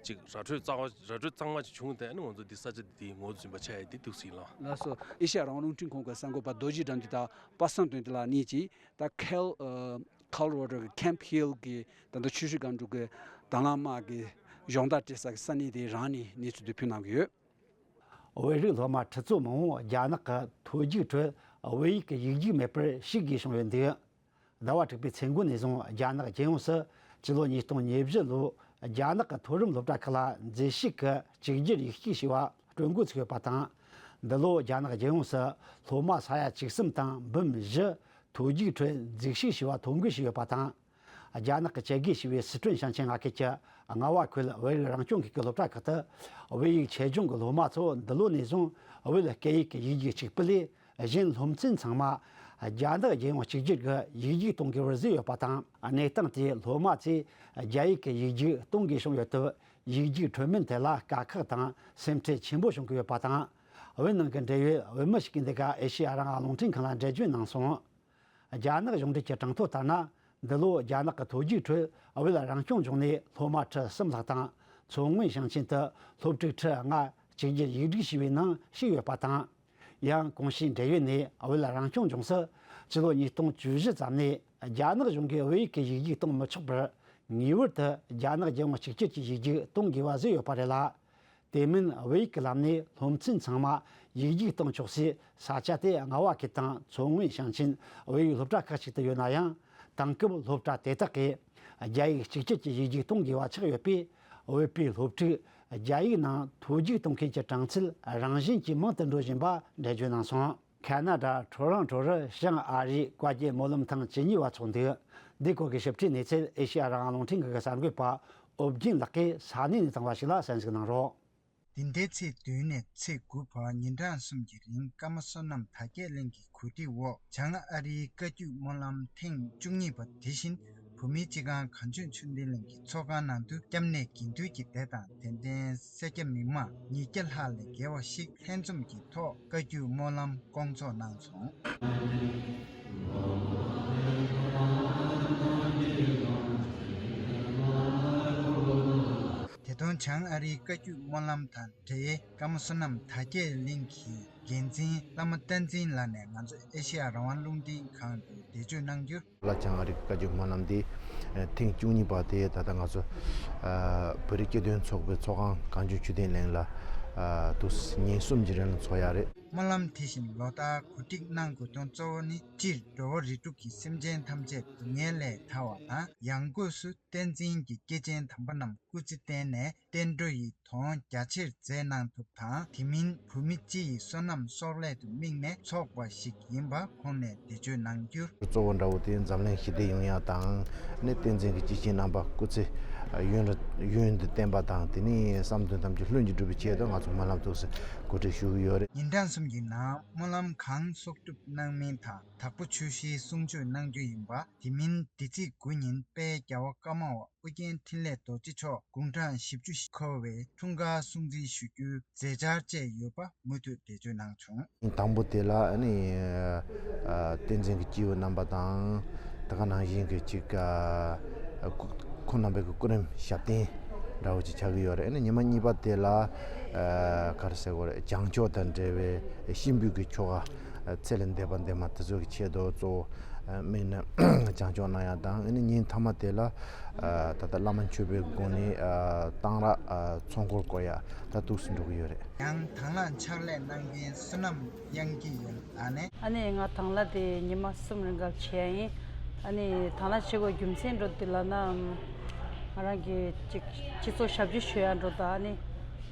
ཅིག་ར་སྤྲོད་གཙང་མ་ར་སྤྲོད་གཙང་མ་ཅིག་བྱུང་སྟེ་ཨ་ནི་ང་ཚོ་འདི་ས་ཆ་འདི་ངོས་འཛིན་པ་ཆགས་ཡ་འདི་འདུག་སེ་ཡིན་ལགས། ལགས་སོ། ཨེ་ཤ་ཡ་རང་དབང་རླུང་འཕྲིན་ཁང་གི་གསར་འགོད་པ་རྡོ་རྗེ་དགྲ་འདུལ་དང་པ་སངས་དོན་ལྡན་ལགས་གཉིས་ཀྱིས་ད་ཁེལ་ཨ་ཁོ་ལོ་ར་ཌོ་གི་Camp Hill གི་ད་ལྟ་ཆུ་བཞི་སྒང་དྲུག་གི་ དྭང་བླངས་དམག་གི་སྦྱོང་བརྡར་སྤྲད་ས་གི་ས་གནས་དེ་རང་ནས་གནས་ཚུལ་དེ་ཕུལ་གནང་གི་ཡོད། བོད་རིགས་སློབ་མ་ཁྲི་ཚོ་མང་པོ་རྒྱ་ནག་གི་མཐོ་རྒྱུགས་ཁྲོད་བོད་ཡིག་གི་ཡིག་རྒྱུགས་མེད་པར་ཞུགས་དགོས་བྱུང་ཡོད་འདུག་ཟླ་བ་དྲུག་པའི་ཚེས་འགོ་ནས་བཟུང་རྒྱ་ནག་རྒྱལ་ཡོངས་སུ་སྤྱི་ལོ་ཉིས་སྟོང་ཉེར་བཞི་ལོའི་རྒྱ་ནག་གི་མཐོ་རིམ་སློབ་གྲྭ་ཁག་ལ་མཛེས་ཤོས་ཀྱི་གཅིག་གྱུར་ཡིག་རྒྱུགས་ཞེས་པ་སྤྲོད་འགོ་ཚུགས་ཡོད་པ་དང་། འདི་ལོ་རྒྱ་ནག་རྒྱལ་ཡོངས་སུ་སློབ་མ་ས་ཡ་བཅུ་གསུམ་དང་འབུམ་བཞི་མཐོ་རྒྱུགས་ཁྲོད་མཛེས་ཤོས་ཞེས་པ་ཐོ་འགོད་བྱས་ཡོད་པ་དང་། རྒྱ་ནག་གི་ཅེ་གེ་ཞེས་པའི་སི་ཁྲོན་ཞིང་ཆེན་མངའ་ཁུལ་གྱི་རྔ་བ་ཁུལ་བོད་རིགས་རང་སྐྱོང་ཁུལ་གྱི་སློབ་གྲྭ་ཁག་ཏུ་བོད་ཡིག་ཆེད་སྦྱོང་གི་སློབ་མ་ཚོ་འདི་ལོ་ནས་བཟུང་བོད་སྐད་ཡིག་གི་ཡིག་རྒྱུགས་གཅིག་པུ་ལས་གཞན་སློབ་ཚན་ཚང་མ་རྒྱ་ནག་རྒྱལ་ཡོངས་གཅིག་གྱུར་གྱི་ཡིག་རྒྱུགས་གཏོང་དགོས་པར་བཟོས་ཡོད་པ་དང་། གནས་སྟངས་དེས་སློབ་མ་ཚོས་རྒྱ་ཡིག་གི་ཡིག་རྒྱུགས་གཏོང་དགོས་བྱུང་ཡོད་སྟབས། ཡིག་རྒྱུགས་འཕྲོད་མིན་ཐད་ལ་དཀའ་ཁག་དང་སེམས་ཁྲལ་ཆེན་པོ་བྱུང་གི་ཡོད་པ་དང་། བོད་ནང་གི་འབྲེལ་ཡོད་བོད་མི་ཞིག་གིས་འདི་ག་ཨེ་ཤེ་ཡ་རང་དབང་རླུང་འཕྲིན་ཁང་ལ་འགྲེལ་བརྗོད་གནང་སོང་། རྒྱ་ནག་གཞུང་འབྲེལ་གྱི་གྲངས་ཐོ་ལྟར་ན། འདི་ལོ་རྒྱ་ནག་གི་མཐོ་རྒྱུགས་ཁྲོད་བོད་རང་སྐྱོང་ལྗོངས་ནས་སློབ་མ་ཁྲི་གསུམ་ལྷག་དང་། མཚོ་སྔོན་ཞིང་ཆེན་དུ་སློབ་ཕྲུག་ཁྲི་ལྔ་གཅིག་གྱུར་ཡིག་རྒྱུགས་བྱས་པའི་ནང་ཞུགས་ཡོད་པ་དང་། ཡང་གོང་ཞུས་འབྲེལ་ཡོད་ནས་བོད་རང་སྐྱོང་ལྗོངས་སུ་སྤྱི་ལོ་ཉིས་སྟོང་བཅུ་བཞི་ཙམ་ནས་རྒྱ་ནག་གཞུང་གིས་བོད་ཡིག་གི་ཡིག་རྒྱུགས་གཏོང་མི་ཆོག་པར། ངེས་པར་དུ་རྒྱ་ནག་རྒྱལ་ཡོངས་གཅིག་གྱུར་གྱི་ཡིག་རྒྱུགས་གཏོང་དགོས་པ་བཟོས་ཡོད་པ་རེད་ལ། དེ་མིན་བོད་ཡིག་གི་ལམ་ནས་སློབ་ཚན་ཚང་མ་ཡིག་རྒྱུགས་གཏོང་ཆོག་སའི་ས་ཆ་དེ་རྔ་བ་ཁུལ་དང་མཚོ་སྔོན་ཞིང་ཆེན་བོད་ཡིག་སློབ་གྲྭ་ཁག་ཅིག་ཏུ་ཡོད་ན་ཡང་། དེང་སྐབས་སློབ་གྲྭ་དེ་དག་གིས་རྒྱ་ཡིག་གཅིག་གྱུར་གྱི་ཡིག་རྒྱུགས་གཏོང་དགོས་པ་ཆགས་ཡོད་པས། བོད་པའི་སློབ་ཕྲུག་རྒྱ་ཡིག་ནང་མཐོ་རྒྱུགས་གཏོང་མཁན་གྱི་གྲངས་ཚད་རང་བཞིན་གྱིས་མང་དུ་འགྲོ་བཞིན་པ་འགྲེལ་བརྗོད་གནང་སོང་། ཁ་ན་ཌ་ཊོ་རོན་ཊོ་རུ་བྱང་ཨ་རིའི་བཀའ་བརྒྱུད་སྨོན་ལམ་ཐེངས་བཅུ་གཉིས་པ་འཚོགས་འདུག་འདིའི་སྐོར་གྱི་ཞིབ་ཕྲའི་གནས་ཚུལ་ཨེ་ཤེ་ཡ་རང་དབང་རླུང་འཕྲིན་ཁང་གི་གསར་འགོད་པ་ཨོ་རྒྱན་ལགས་ཀྱིས་ས་གནས་ནས་བཏང་བ་ཞིག་ལ་གསན་གཟིགས་གནང་རོགས། འདི་ཟླའི་ཚེས་བདུན་ནས་ཚེས་དགུ་བར་ཉིན་གྲངས་གསུམ་གྱི་རིང་ཀརྨ་བསོད་ནམས་དར་རྒྱས་གླིང་གི་གོ་སྒྲིག་འོག་བྱང་ཨ་རིའི་བཀའ་བརྒྱུད་སྨོན་ལམ་ཐེངས་བཅུ་གཉིས་པ་དེ་བཞིན་བོད་མིའི་སྤྱི་ཁང་གངས་ལྗོངས་ཆོས་ལྡན་གླིང་གི་ཚོགས་ཁང་ནང་དུ་སྐྱབས་གནས་དགེ་འདུན་གྱི་སྡེ་དང་། དད་ལྡན་སེར་སྐྱ་མི་མང་ཉིས་བརྒྱ་ལྷག་ལས་བརྒལ་བ་ཞིག་ལྷན་འཛོམས་ཀྱི་ཐོག་བཀའ་བརྒྱུད་སྨོན་ལམ་སྐོང་ཚོགས་གནང་སོང་། དེ་དོན་བྱང་ཨ་རིའི་བཀའ་བརྒྱུད་སྨོན་ལམ་དང་འབྲེལ་ཀརྨ་བསོད་ནམས་དར་རྒྱས་གླིང་གི་འགན་འཛིན་བླ་མ་བསྟན་འཛིན་ལགས་ནས་ང་ཚོ་ཨེ་ཤེ་ཡ་རང་དབང་རླུང་འཕྲིན་ཁང་དུ་འགྲེལ་བརྗོད་གནང་རྒྱུར། ལ་བྱང་ཨ་རིའི་བཀའ་བརྒྱུད་སྨོན་ལམ་འདི་ཐེངས་བཅུ་གཉིས་པ་དེ་ད་ལྟ་ང་ཚོ་བོད་རིགས་སྤྱི་མཐུན་ཚོགས་པའི་ཚོགས་ཁང་གངས་ལྗོངས་ཆོས་ལྡན་གླིང་ལ་དུས་ཉིན་གསུམ་གྱི་རིང་ལ་འཚོགས་ཡ་རེད། སྨོན་ལམ་དེ་བཞིན་ལོ་ལྟར་གོ་སྒྲིག་གནང་དགོས་དོན་གཙོ་བོ་ནི། སྤྱིར་འགྲོ་བ་རིགས་དྲུག་གི་སེམས་ཅན་ཐམས་ཅད་སྡུག་བསྔལ་ལས་ཐར་བ་དང་། ཡང་སྒོས་སུ་བསྟན་འཛིན་གྱི་སྐྱེས་ཆེན་དམ་པ་རྣམས་སྐུ་ཚེ་བརྟན་ནས་བསྟན་འགྲོ་ཡི་དོན་རྒྱ་ཆེར་མཛད་གནང་ཐུབ་དང་། དེ་མིན་བོད་མི་སྤྱི་ཡི་བསོད་ནམས་གསོག་ལས་དུ་དམིགས་ནས་འཚོགས་པ་ཞིག་ཡིན་པ་ཁོང་ནས་འགྲེལ་བརྗོད་གནང་རྒྱུར། གཙོ་བོ་འདྲ་བོ་དེ་འཛམ་གླིང་ཞི་བདེ་ཡོང་ཡ་དང་། ནི་བསྟན་འཛིན་གྱི་སྐྱེས་ཆེན་རྣམ་པ་སྐུ་ཚེ་ཡུན་རིང་ཡུན་དུ་བརྟན་པ་དང་། དེ་ནི་བསམ་དོན་ཐམས་ཅད་ལྷུན་གྱིས་འགྲུབ་པའི་ཆེད་དུ་ང་ཚོ་སྨོན་ལམ་ཐུགས་སུ་གོ་སྒྲིག་ཞུ་གི་ཡོད་རེད། ཉིན་གྲངས་གསུམ་གྱི་ནང་སྨོན་ལམ་གང་གསོག་སྒྲུབ་གནང་མིན་དང་། དྭགས་པོ་ཆུ་བཞིའི་གསུང་ཆོས་གནང་རྒྱུ་ཡིན་པ། དེ་མིན་འདི་ཚེས་དགུ་ཉིན་དཔལ་རྒྱལ་བ་ཀརྨ་པ་ཨོ་རྒྱན་འཕྲིན་ལས་རྡོ་རྗེ་མཆོག་དགུང་གྲངས་བཞི་བཅུ་ཞིག་འཁོར་བའི་འཁྲུངས་སྐར་སྲུང་བརྩི་ཞུ་རྒྱུའི་མཛད་འཆར་བཅས་ཡོད་པ་མུ་མཐུད་འགྲེལ་བརྗོད་གནང་བྱུང་། དང་པོ་དེ་ལ་ནི་བསྟན་འཛིན་གྱི་སྐྱེས་བུ་རྣམ་པ་དང་། དེ་ག་ནང་བཞིན་གྱི་ཅིག་ཁོང་རྣམ་པའི་གི་སྐུ་རིམ་ཞབས་བརྟན་འདྲ་བོ་ཅིག་ཆགས་ཀྱི་ཡོད་རེད། ཨ་ནི་ཉི་མ་གཉིས་པ་དེ་ལ་ག་རེ་ཟེར་དགོས་རེད། བྱང་ཆོག་དང་འབྲེལ་བའི་གཤིན་པོའི་གི་ཆོ་ག་ཚེ་ལས་འདས་པ་འདས་མ་དེ་ཚོ་གི་ཆེད་དུ་གཙོ་བོ་དམིགས་ནས་བྱང་ཆོག་གནང་ཡ་དང་། ཨ་ནི་ཉིན་མཐའ་མ་དེ་ལ་ད་ལྟ་བླ་མ་མཆོད་པའི་སྒོ་ནས་གཏང་རག་ཚོགས་འཁོར་བསྐོར་ཡ་ད་འདུག་སེ་འགྲོ་གི་ཡོད་རེད། ཡང་དང་བླངས་ཕྱག་ལས་གནང་མཁན་བསོད་ནམས་དབྱངས་སྐྱིད་ཡོད་ལགས་ནས། ཨ་ནི་ང་དང་བླངས་དེ་ཉི་མ་གསུམ་རིང་ག་བྱས་ཡིན། ཨ་ནི་དང་བླངས་བྱེད་དགོས་རྒྱུ་མཚན་འགྲོ་དེ་ལ་ན། ང་རང་གི་ཅིག་སྤྱི་ཚོགས་ཞབས་ཕྱི་ཞུ་ཡ་འགྲོ་དང་། ཨ་ནི་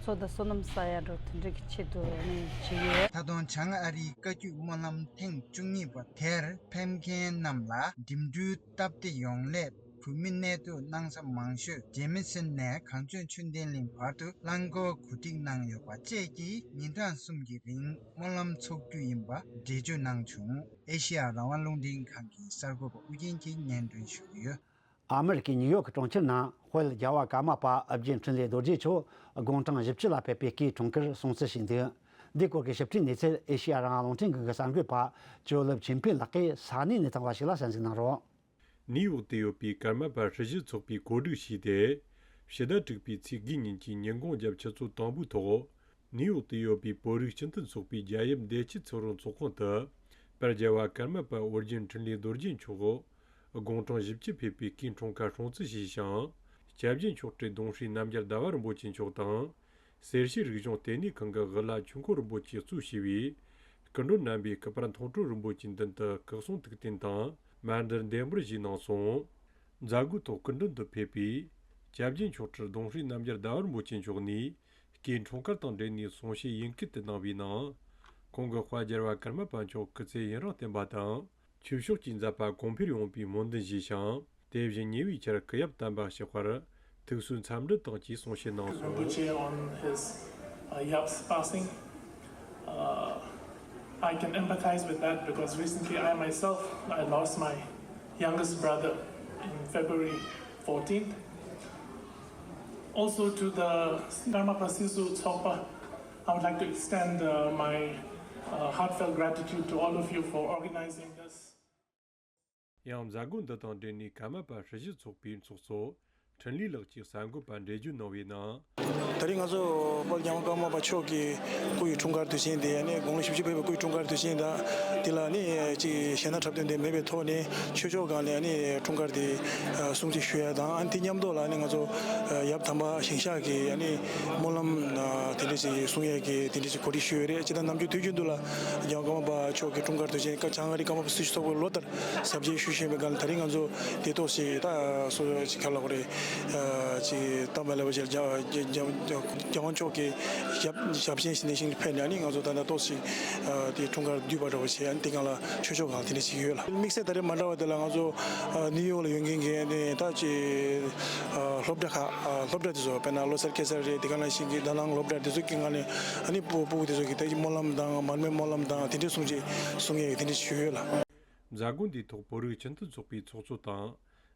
ཚོགས་དང་བསོད་ནམས་བསགས་ཡ་འགྲོ་དེ་འདྲ་གི་ཆེད་དུ་ཨ་ནི་བྱེད་ཡོད། ད་དུང་བྱང་ཨ་རིའི་བཀའ་བརྒྱུད་སྨོན་ལམ་ཐེངས་བཅུ་གཉིས་པ་དེར་ཕེབས་མཁན་རྣམས་ལ་འགྲིམ་འགྲུལ་སྟབས་བདེ་ཡོང་སླད། བོད་མི་གནས་སྡོད་གནང་ས་མང་ཤོས་ཇེ་མི་སན་ནས་གངས་ལྗོངས་ཆོས་ལྡན་གླིང་བར་དུ་རླངས་འཁོར་གོ་སྒྲིག་གནང་ཡོད་པ་བཅས་ཀྱིས་ཉིན་གྲངས་གསུམ་གྱི་རིང་སྨོན་ལམ་འཚོགས་རྒྱུ་ཡིན་པ་འགྲེལ་བརྗོད་གནང་བྱུང་། ཨེ་ཤེ་ཡ་རང་དབང་རླུང་འཕྲིན་ཁང་གི་གསར་འགོད་པ་ཨུ་རྒྱན་གྱིས་སྙན་སྒྲོན་ཞུ་གི་ཡོད། ཨ་མི་རི་ཀའི་ནིའུ་ཡོག་གི་གྲོང་ཁྱེར་ནང་དཔལ་རྒྱལ་བ་ཀརྨ་པ་ཨོ་རྒྱན་འཕྲིན་ལས་རྡོ་རྗེ་མཆོག་དགུང་གྲངས་བཞི་བཅུ་ལ་ཕེབས་པའི་སྐུའི་འཁྲུངས་སྐར་སྲུང་བརྩི་ཞུས་འདུག་འདིའི་སྐོར་གྱི་ཞིབ་ཕྲའི་གནས་ཚུལ་ཨེ་ཤེ་ཡ་རང་དབང་རླུང་འཕྲིན་ཁང་གི་གསར་འགོད་པ་ཇོ་ལེབ་ཆིན་ཕིན་ལགས་ཀྱིས་ས་གནས་ནས་བཏང་བ་ཞིག་ལ་གསན་གཟིགས་གནང་རོགས། ནིའུ་ཡོག་ཏུ་ཡོད་པའི་ཀརྨ་པ་ཧྲི་ཞི་ཚོགས་པས་གོ་སྒྲིག་བྱས་ཏེ། ཕྱི་ཟླ་དྲུག་པའི་ཚེས་དགུའི་ཉིན་གྱི་ཉིན་གུང་རྒྱབ་ཆུ་ཚོད་དང་པོའི་ཐོག་ནིའུ་ཡོག་ཏུ་ཡོད་པའི་བོད་རིགས་སྤྱི་མཐུན་ཚོགས་པའི་རྒྱལ་ཡུམ་བདེ་སྐྱིད་ཚེ་རིང་ཚོགས་ཁང་དུ། དཔལ་རྒྱལ་བ་ཀརྨ་པ་ཨོ་རྒྱན་འཕྲིན་ལས་རྡོ་རྗེ་མཆོག་དགུང་གྲངས་བཞི་བཅུ་ཕེབས་པའི་སྐུའི་འཁྲུངས་སྐར་སྲུང་བརྩི་ཞུས་ཤིང་། སྐྱབས་རྗེ་མཆོག་སྤྲུལ་གདུང་ཧྲི་རྣམ་རྒྱལ་ཟླ་བ་རིན་པོ་ཆེ་མཆོག་དང་། སེར་བྱེས་རིག་གཞུང་ལྟེ་གནས་ཁང་གི་དབུ་བླ་ཆོས་འཁོར་རིན་པོ་ཆེས་གཙོས་བྱས་པའི་སྐུ་མགྲོན་རྣམ་པས་སྐུ་པར་མཐོང་གྲོལ་རིན་པོ་ཆེའི་མདུན་དུ་སྐུ་གསུང་ཐུགས་རྟེན་དང་མཎྜལ་འདེགས་འབུལ་ཞུས་གནང་སོང་། མཛད་སྒོའི་ཐོག་སྐུ་མགྲོན་དུ་ཕེབས་པའི་སྐྱབས་རྗེ་མཆོག་སྤྲུལ་གདུང་ཧྲི་རྣམ་རྒྱལ་ཟླ་བ་རིན་པོ་ཆེ་མཆོག་ནས། སྐུའི་འཁྲུངས་སྐར་དང་འབྲེལ་ནས་གསུང་བཤད་ཡིན་སྐད་དུ་གནང་བའི་ནང་། ཁོང་གི་དཔལ་རྒྱལ་བ་ཀརྨ་པ་མཆོག་སྐུ་ཚེ་ཡུན་རིང་བརྟན་པ་དང་། ཆོས་ཕྱོགས་ཀྱི་མཛད་པ་གོང་འཕེལ་ཡོང་བའི་སྨོན་འདུན་ཞུས་ཤིང་། དེ་བཞིན་ཉེ་བའི་ཆར་སྐུ་ཡབ་དམ་པ་གཤེགས་པར་ཐུགས་གསོའི་འཚམས་འདྲི་དང་བཅས་གསུང་བཤད་གནང་སོང་། Rinpoche on his, uh, yap's passing. Uh, I can empathize with that because recently I myself, I lost my youngest brother in February fourteenth. Also to the Karmapa Sisu Tsokpa, I would like to extend, uh, my, uh, heartfelt gratitude to all of you for organizing this. ཡང་མཛད་སྒོ་འདི་དང་འབྲེལ་ནས་ཀརྨ་པ་ཧྲི་ཞི་ཚོགས་པའི་ཚོགས་གཙོ་འཕྲིན་ལས་ལགས་ཀྱིས་གསར་འགོད་པར་འགྲེལ་བརྗོད་གནང་བའི་ནང་། ད་རེས་ང་ཚོ་དཔལ་རྒྱལ་བ་ཀརྨ་པ་མཆོག་གི་སྐུ་ཡི་འཁྲུངས་སྐར་དུས་ཆེན་དེ་ནི་དགུང་ལོ་བཞི་བཅུ་ཕེབས་པའི་སྐུ་ཡི་འཁྲུངས་སྐར་དུས་ཆེན་དང་དེ་ལ་ནི་ཅིག་གཞས་སྣ་འཁྲབ་སྟོན་དེ་མེད་པའི་ཐོག་ནས་ཆོས་ཕྱོགས་སྒང་ནས་ནི་འཁྲུངས་སྐར་དེ་སྲུང་བརྩི་ཞུ་ཡ་དང་། ཨ་ནི་དེ་མཉམ་དུ་ལ་ནི་ང་ཚོ་ཡབ་དམ་པ་ཞིང་གཤེགས་ཀྱི་ནི་སྨོན་ལམ་དེ་འདྲ་ཞིག་གསུང་ཡས་ཀྱི་དེ་འདྲ་ཞིག་གོ་སྒྲིག་ཞུས་ཡོད་རེད། ཅི་ལྟར་ནམ་རྒྱུན་དུས་རྒྱུན་དུ་ལ་རྒྱལ་བ་ཀརྨ་པ་མཆོག་གི་འཁྲུངས་སྐར་དུས་ཆེན་བྱང་ཨ་རི་ཀརྨ་པ་སུ་ཞི་ཚོགས་པའི་ལོ་ལྟར་གཟབ་རྒྱས་ཞུ་བཞིན་པའི་སྒང་ལ་ད་རེས་ང་ཚོ་དེ་ཐོག་ཞིག་ད་སོ་ཅིག་ག་ལབ་དགོས་རེད། ཅིག་སྟབས་མ་ལེགས་པ་ཞིག་རྒྱལ་རྒྱལ་རྒྱལ་བ་མཆོག་གི་ཞབས་ཞབས་ཆེན་ཞིག་ནས་ཞིག་ཕེབས་ནས་ནི་ང་ཚོ་ད་ལྟ་ཏོག་ཙམ་དེ་འཁྲུངས་སྐར་བསྡུས་པ་འདྲ་བོ་བྱས། ཨ་ནི་དེ་སྒང་ལ་ཆོས་ཕྱོགས་སྒང་དེ་འདྲ་ཞིག་ཡོད་ལ། དམིགས་བསལ་ད་རེས་མ་འདྲ་བ་དེ་ལ་ང་ཚོ་ནིའུ་ཡོག་ལ་ཡོད་མཁན་གྱི་ནི་ད་ཅིག་སློབ་གྲྭ་ཁག་སློབ་གྲྭ་དེ་ཚོ་དཔེར་ན་བློ་གསར་སྐྱེས་གསར་རེད། དེ་ག་ནང་བཞིན་གྱི་ཟླ་སྣང་སློབ་གྲྭ་དེ་ཚོ་གི་ངང་ནས་ཨ་ནི་སྤུ་སྤུ་གུ་དེ་ཚོ་གི་ད་ཅིག་སྨོན་ལམ་དང་མར་མེ་སྨོན་ལམ་དང་དེ་འདྲའི་གསུང་ཆོས་གསུང་ཡས་དེ་འདྲ་ཞིག་ཡོད་ལ། མཛད་སྒོ་འདིའི་ཐོག་བོད་རིགས་སྤྱི་མཐུན་ཚོགས་པའི་ཚོགས་གཙོ་དང་།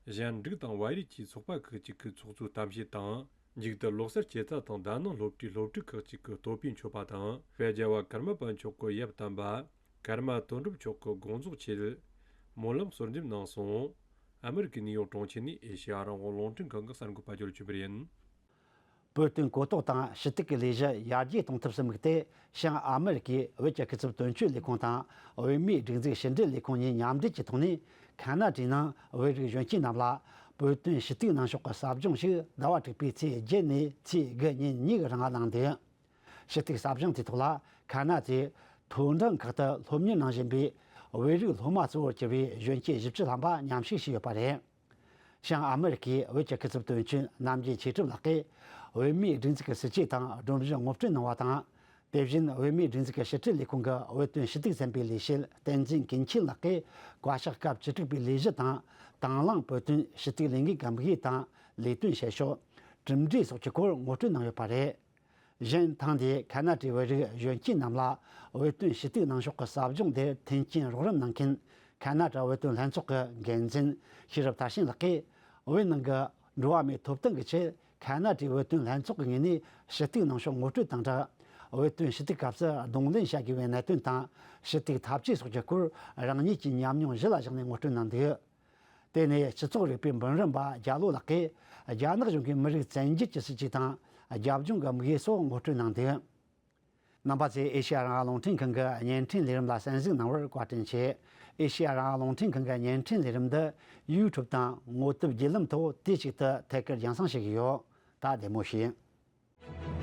གཞན་འབྲུག་དང་བལ་ཡུལ་གྱི་ཚོགས་པ་ཁག་ཅིག་གི་ཚོགས་གཙོའི་གཏམ་བཤད་དང་། མཇུག་ཏུ་བློ་གསར་སྐྱེས་ཚ་དང་དག་སྣང་སློབ་གྲྭའི་སློབ་ཕྲུག་ཁག་ཅིག་གིས་བསྟོད་པའི་མཆོད་པ་དང་། དཔལ་རྒྱལ་བ་ཀརྨ་པ་མཆོག་གི་ཡབ་དམ་པ་ཀརྨ་དོན་གྲུབ་མཆོག་གི་དགོངས་རྫོགས་ཆེད། སྨོན་ལམ་གསོལ་འདེབས་གནང་སོང་། ཨ་མི་རི་ཀའི་ནིའུ་ཡོག་གྲོང་ཁྱེར་ནས་ཨེ་ཤེ་ཡ་རང་དབང་རླུང་འཕྲིན་ཁང་གི་གསར་འགོད་པ་ཇོ་ལ་ཆོས་འཕེལ་ཡིན། བོད་དོན་གོ་རྟོགས་དང་ཞུ་གཏུག་གི་ལས་གཞི་ཡར་རྒྱས་གཏོང་ཐབས་སུ་དམིགས་ཏེ། བྱང་ཨ་མི་རི་ཀའི་བོད་ཀྱི་སྐུ་ཚབ་དོན་གཅོད་ལས་ཁུངས་དང་བོད་མིའི་སྒྲིག་འཛུགས་ཕྱི་འབྲེལ་ལས་ཁུངས་གཉིས་མཉམ་འབྲེལ་གྱི་ཐོག་ནས། ཁ་ན་ཌའི་ནང་བོད་རིགས་གཞོན་སྐྱེས་རྣམས་ལ་བོད་དོན་ཞུ་གཏུག་གནང་ཕྱོགས་ཀྱི་ཟབ་སྦྱོང་ཞིག་ཟླ་བ་དྲུག་པའི་ཚེས་བརྒྱད་ནས་ཚེས་དགུ་ཉིན་གཉིས་ཀྱི་རིང་གནང་འདུག། ཞུ་གཏུག་ཟབ་སྦྱོང་དེའི་ཐོག་ལ། ཁ་ན་ཌའི་མཐོ་འབྲིང་ཁག་ཏུ་སློབ་གཉེར་གནང་བཞིན་པའི་བོད་རིགས་སློབ་མ་གཙོ་བོར་གྱུར་པའི་གཞོན་སྐྱེས་བཞི་བཅུ་ཐམ་པ་མཉམ་ཞུགས་བྱས་ཡོད་པ་རེད། བྱང་ཨ་མི་རི་ཀའི་བོད་ཀྱི་སྐུ་ཚབ་དོན་གཅོད་རྣམ་རྒྱལ་ཆོས་གྲུབ་ལགས་ཀྱིས། བོད་མིའི་སྒྲིག་འཛུགས་ཀྱི་སྲིད་བྱུས་དང་སྒྲོམ་གཞི་ངོ་སྤྲོད་གནང་བ་དང་། དེ་བཞིན་བོད་མིའི་སྒྲིག་འཛུགས་ཀྱི་ཕྱི་དྲིལ་ལས་ཁུངས་ཀྱི་བོད་དོན་ཞུ་གཏུག་ཚན་པའི་ལས་བྱེད་བསྟན་འཛིན་ཀུན་མཁྱེན་ལགས་ཀྱིས། བཀའ་ཤག་སྐབས་བཅུ་དྲུག་པའི་ལས་གཞི་དང་། དང་བླངས་བོད་དོན་ཞུ་གཏུག་ལས་འགུལ་གྱི་དམིགས་ཡུལ་དང་ལས་དོན་བྱེད་ཕྱོགས། གྲུབ་འབྲས་སོགས་ཀྱི་སྐོར་ངོ་སྤྲོད་གནང་ཡོད་པ་རེད། གཞན་ཐེངས་འདིའི་ཁ་ན་ཌའི་བོད་རིགས་གཞོན་སྐྱེས་རྣམས་ལ་བོད་དོན་ཞུ་གཏུག་གནང་ཕྱོགས་ཀྱི་ཟབ་སྦྱོང་དེར་མཐུན་རྐྱེན་རོགས་རམ་གནང་མཁན། ཁ་ན་ཌ་བོད་དོན་ལྷན་ཚོགས་ཀྱི་འགན་འཛིན་ཤེས་རབ་མཐར་ཕྱིན་ལགས་ཀྱིས། བོད་ནང་གི་འགྲོ་བ་མིའི་ཐོབ་ཐང་གི་ཆེད། ཁ་ན་ཌའི་བོད་དོན་ལྷན་ཚོགས་ཀྱི་ངོས་ནས་ཞུ་གཏུག་གནང་ཕྱོགས་ངོ་སྤྲོད་དང་སྦྲགས། བོད་དོན་ཞུ་གཏུག་སྐབས་སུ་གདོང་ལེན་བྱ་དགོས་པའི་གནད་དོན་དང་། ཞུ་གཏུག་ཐབས་ཇུས་སོགས་ཀྱི་སྐོར། རང་ཉིད་ཀྱི་ཉམས་མྱོང་གཞི་ལ་བཞག་ནས་ངོ་སྤྲོད་གནང་འདུག། དེ་ནས་སྤྱི་ཚོགས་རིག་པའི་འབུམ་རམས་པ་རྒྱ་ལོ་ལགས་ཀྱིས། རྒྱ་ནག་གཞུང་གིས་མི་རིགས་བཙན་སྒྱུར་གྱི་སྲིད་བྱུས་དང་། རྒྱབ་ལྗོངས་ཀྱི་དམིགས་ཡུལ་སོགས་ངོ་སྤྲོད་གནང་འདུག། རྣམ་པ་ཚོས་ཨེ་ཤེ་ཡ་རང་དབང་རླུང་འཕྲིན་ཁང་གི་བརྙན་འཕྲིན་ལས་རིམ་ལ་གསན་གཟིགས་གནང་བར་བཀའ་དྲིན་ཆེ། ཨེ་ཤེ་ཡ་རང་དབང་རླུང་འཕྲིན་ཁང་གི་བརྙན་འཕྲིན་ལས་རིམ་འདི་ཡུ་ཊུབ་དང་ངོ་དེབ་བརྒྱུད་ལམ་ཐོག་དུས་གཅིག་ཏུ་ཐད་ཀར་རྒྱང་སྲིང་བྱེད་ཀྱི་ཡོད། ད་བདེ་མོ་བྱོས།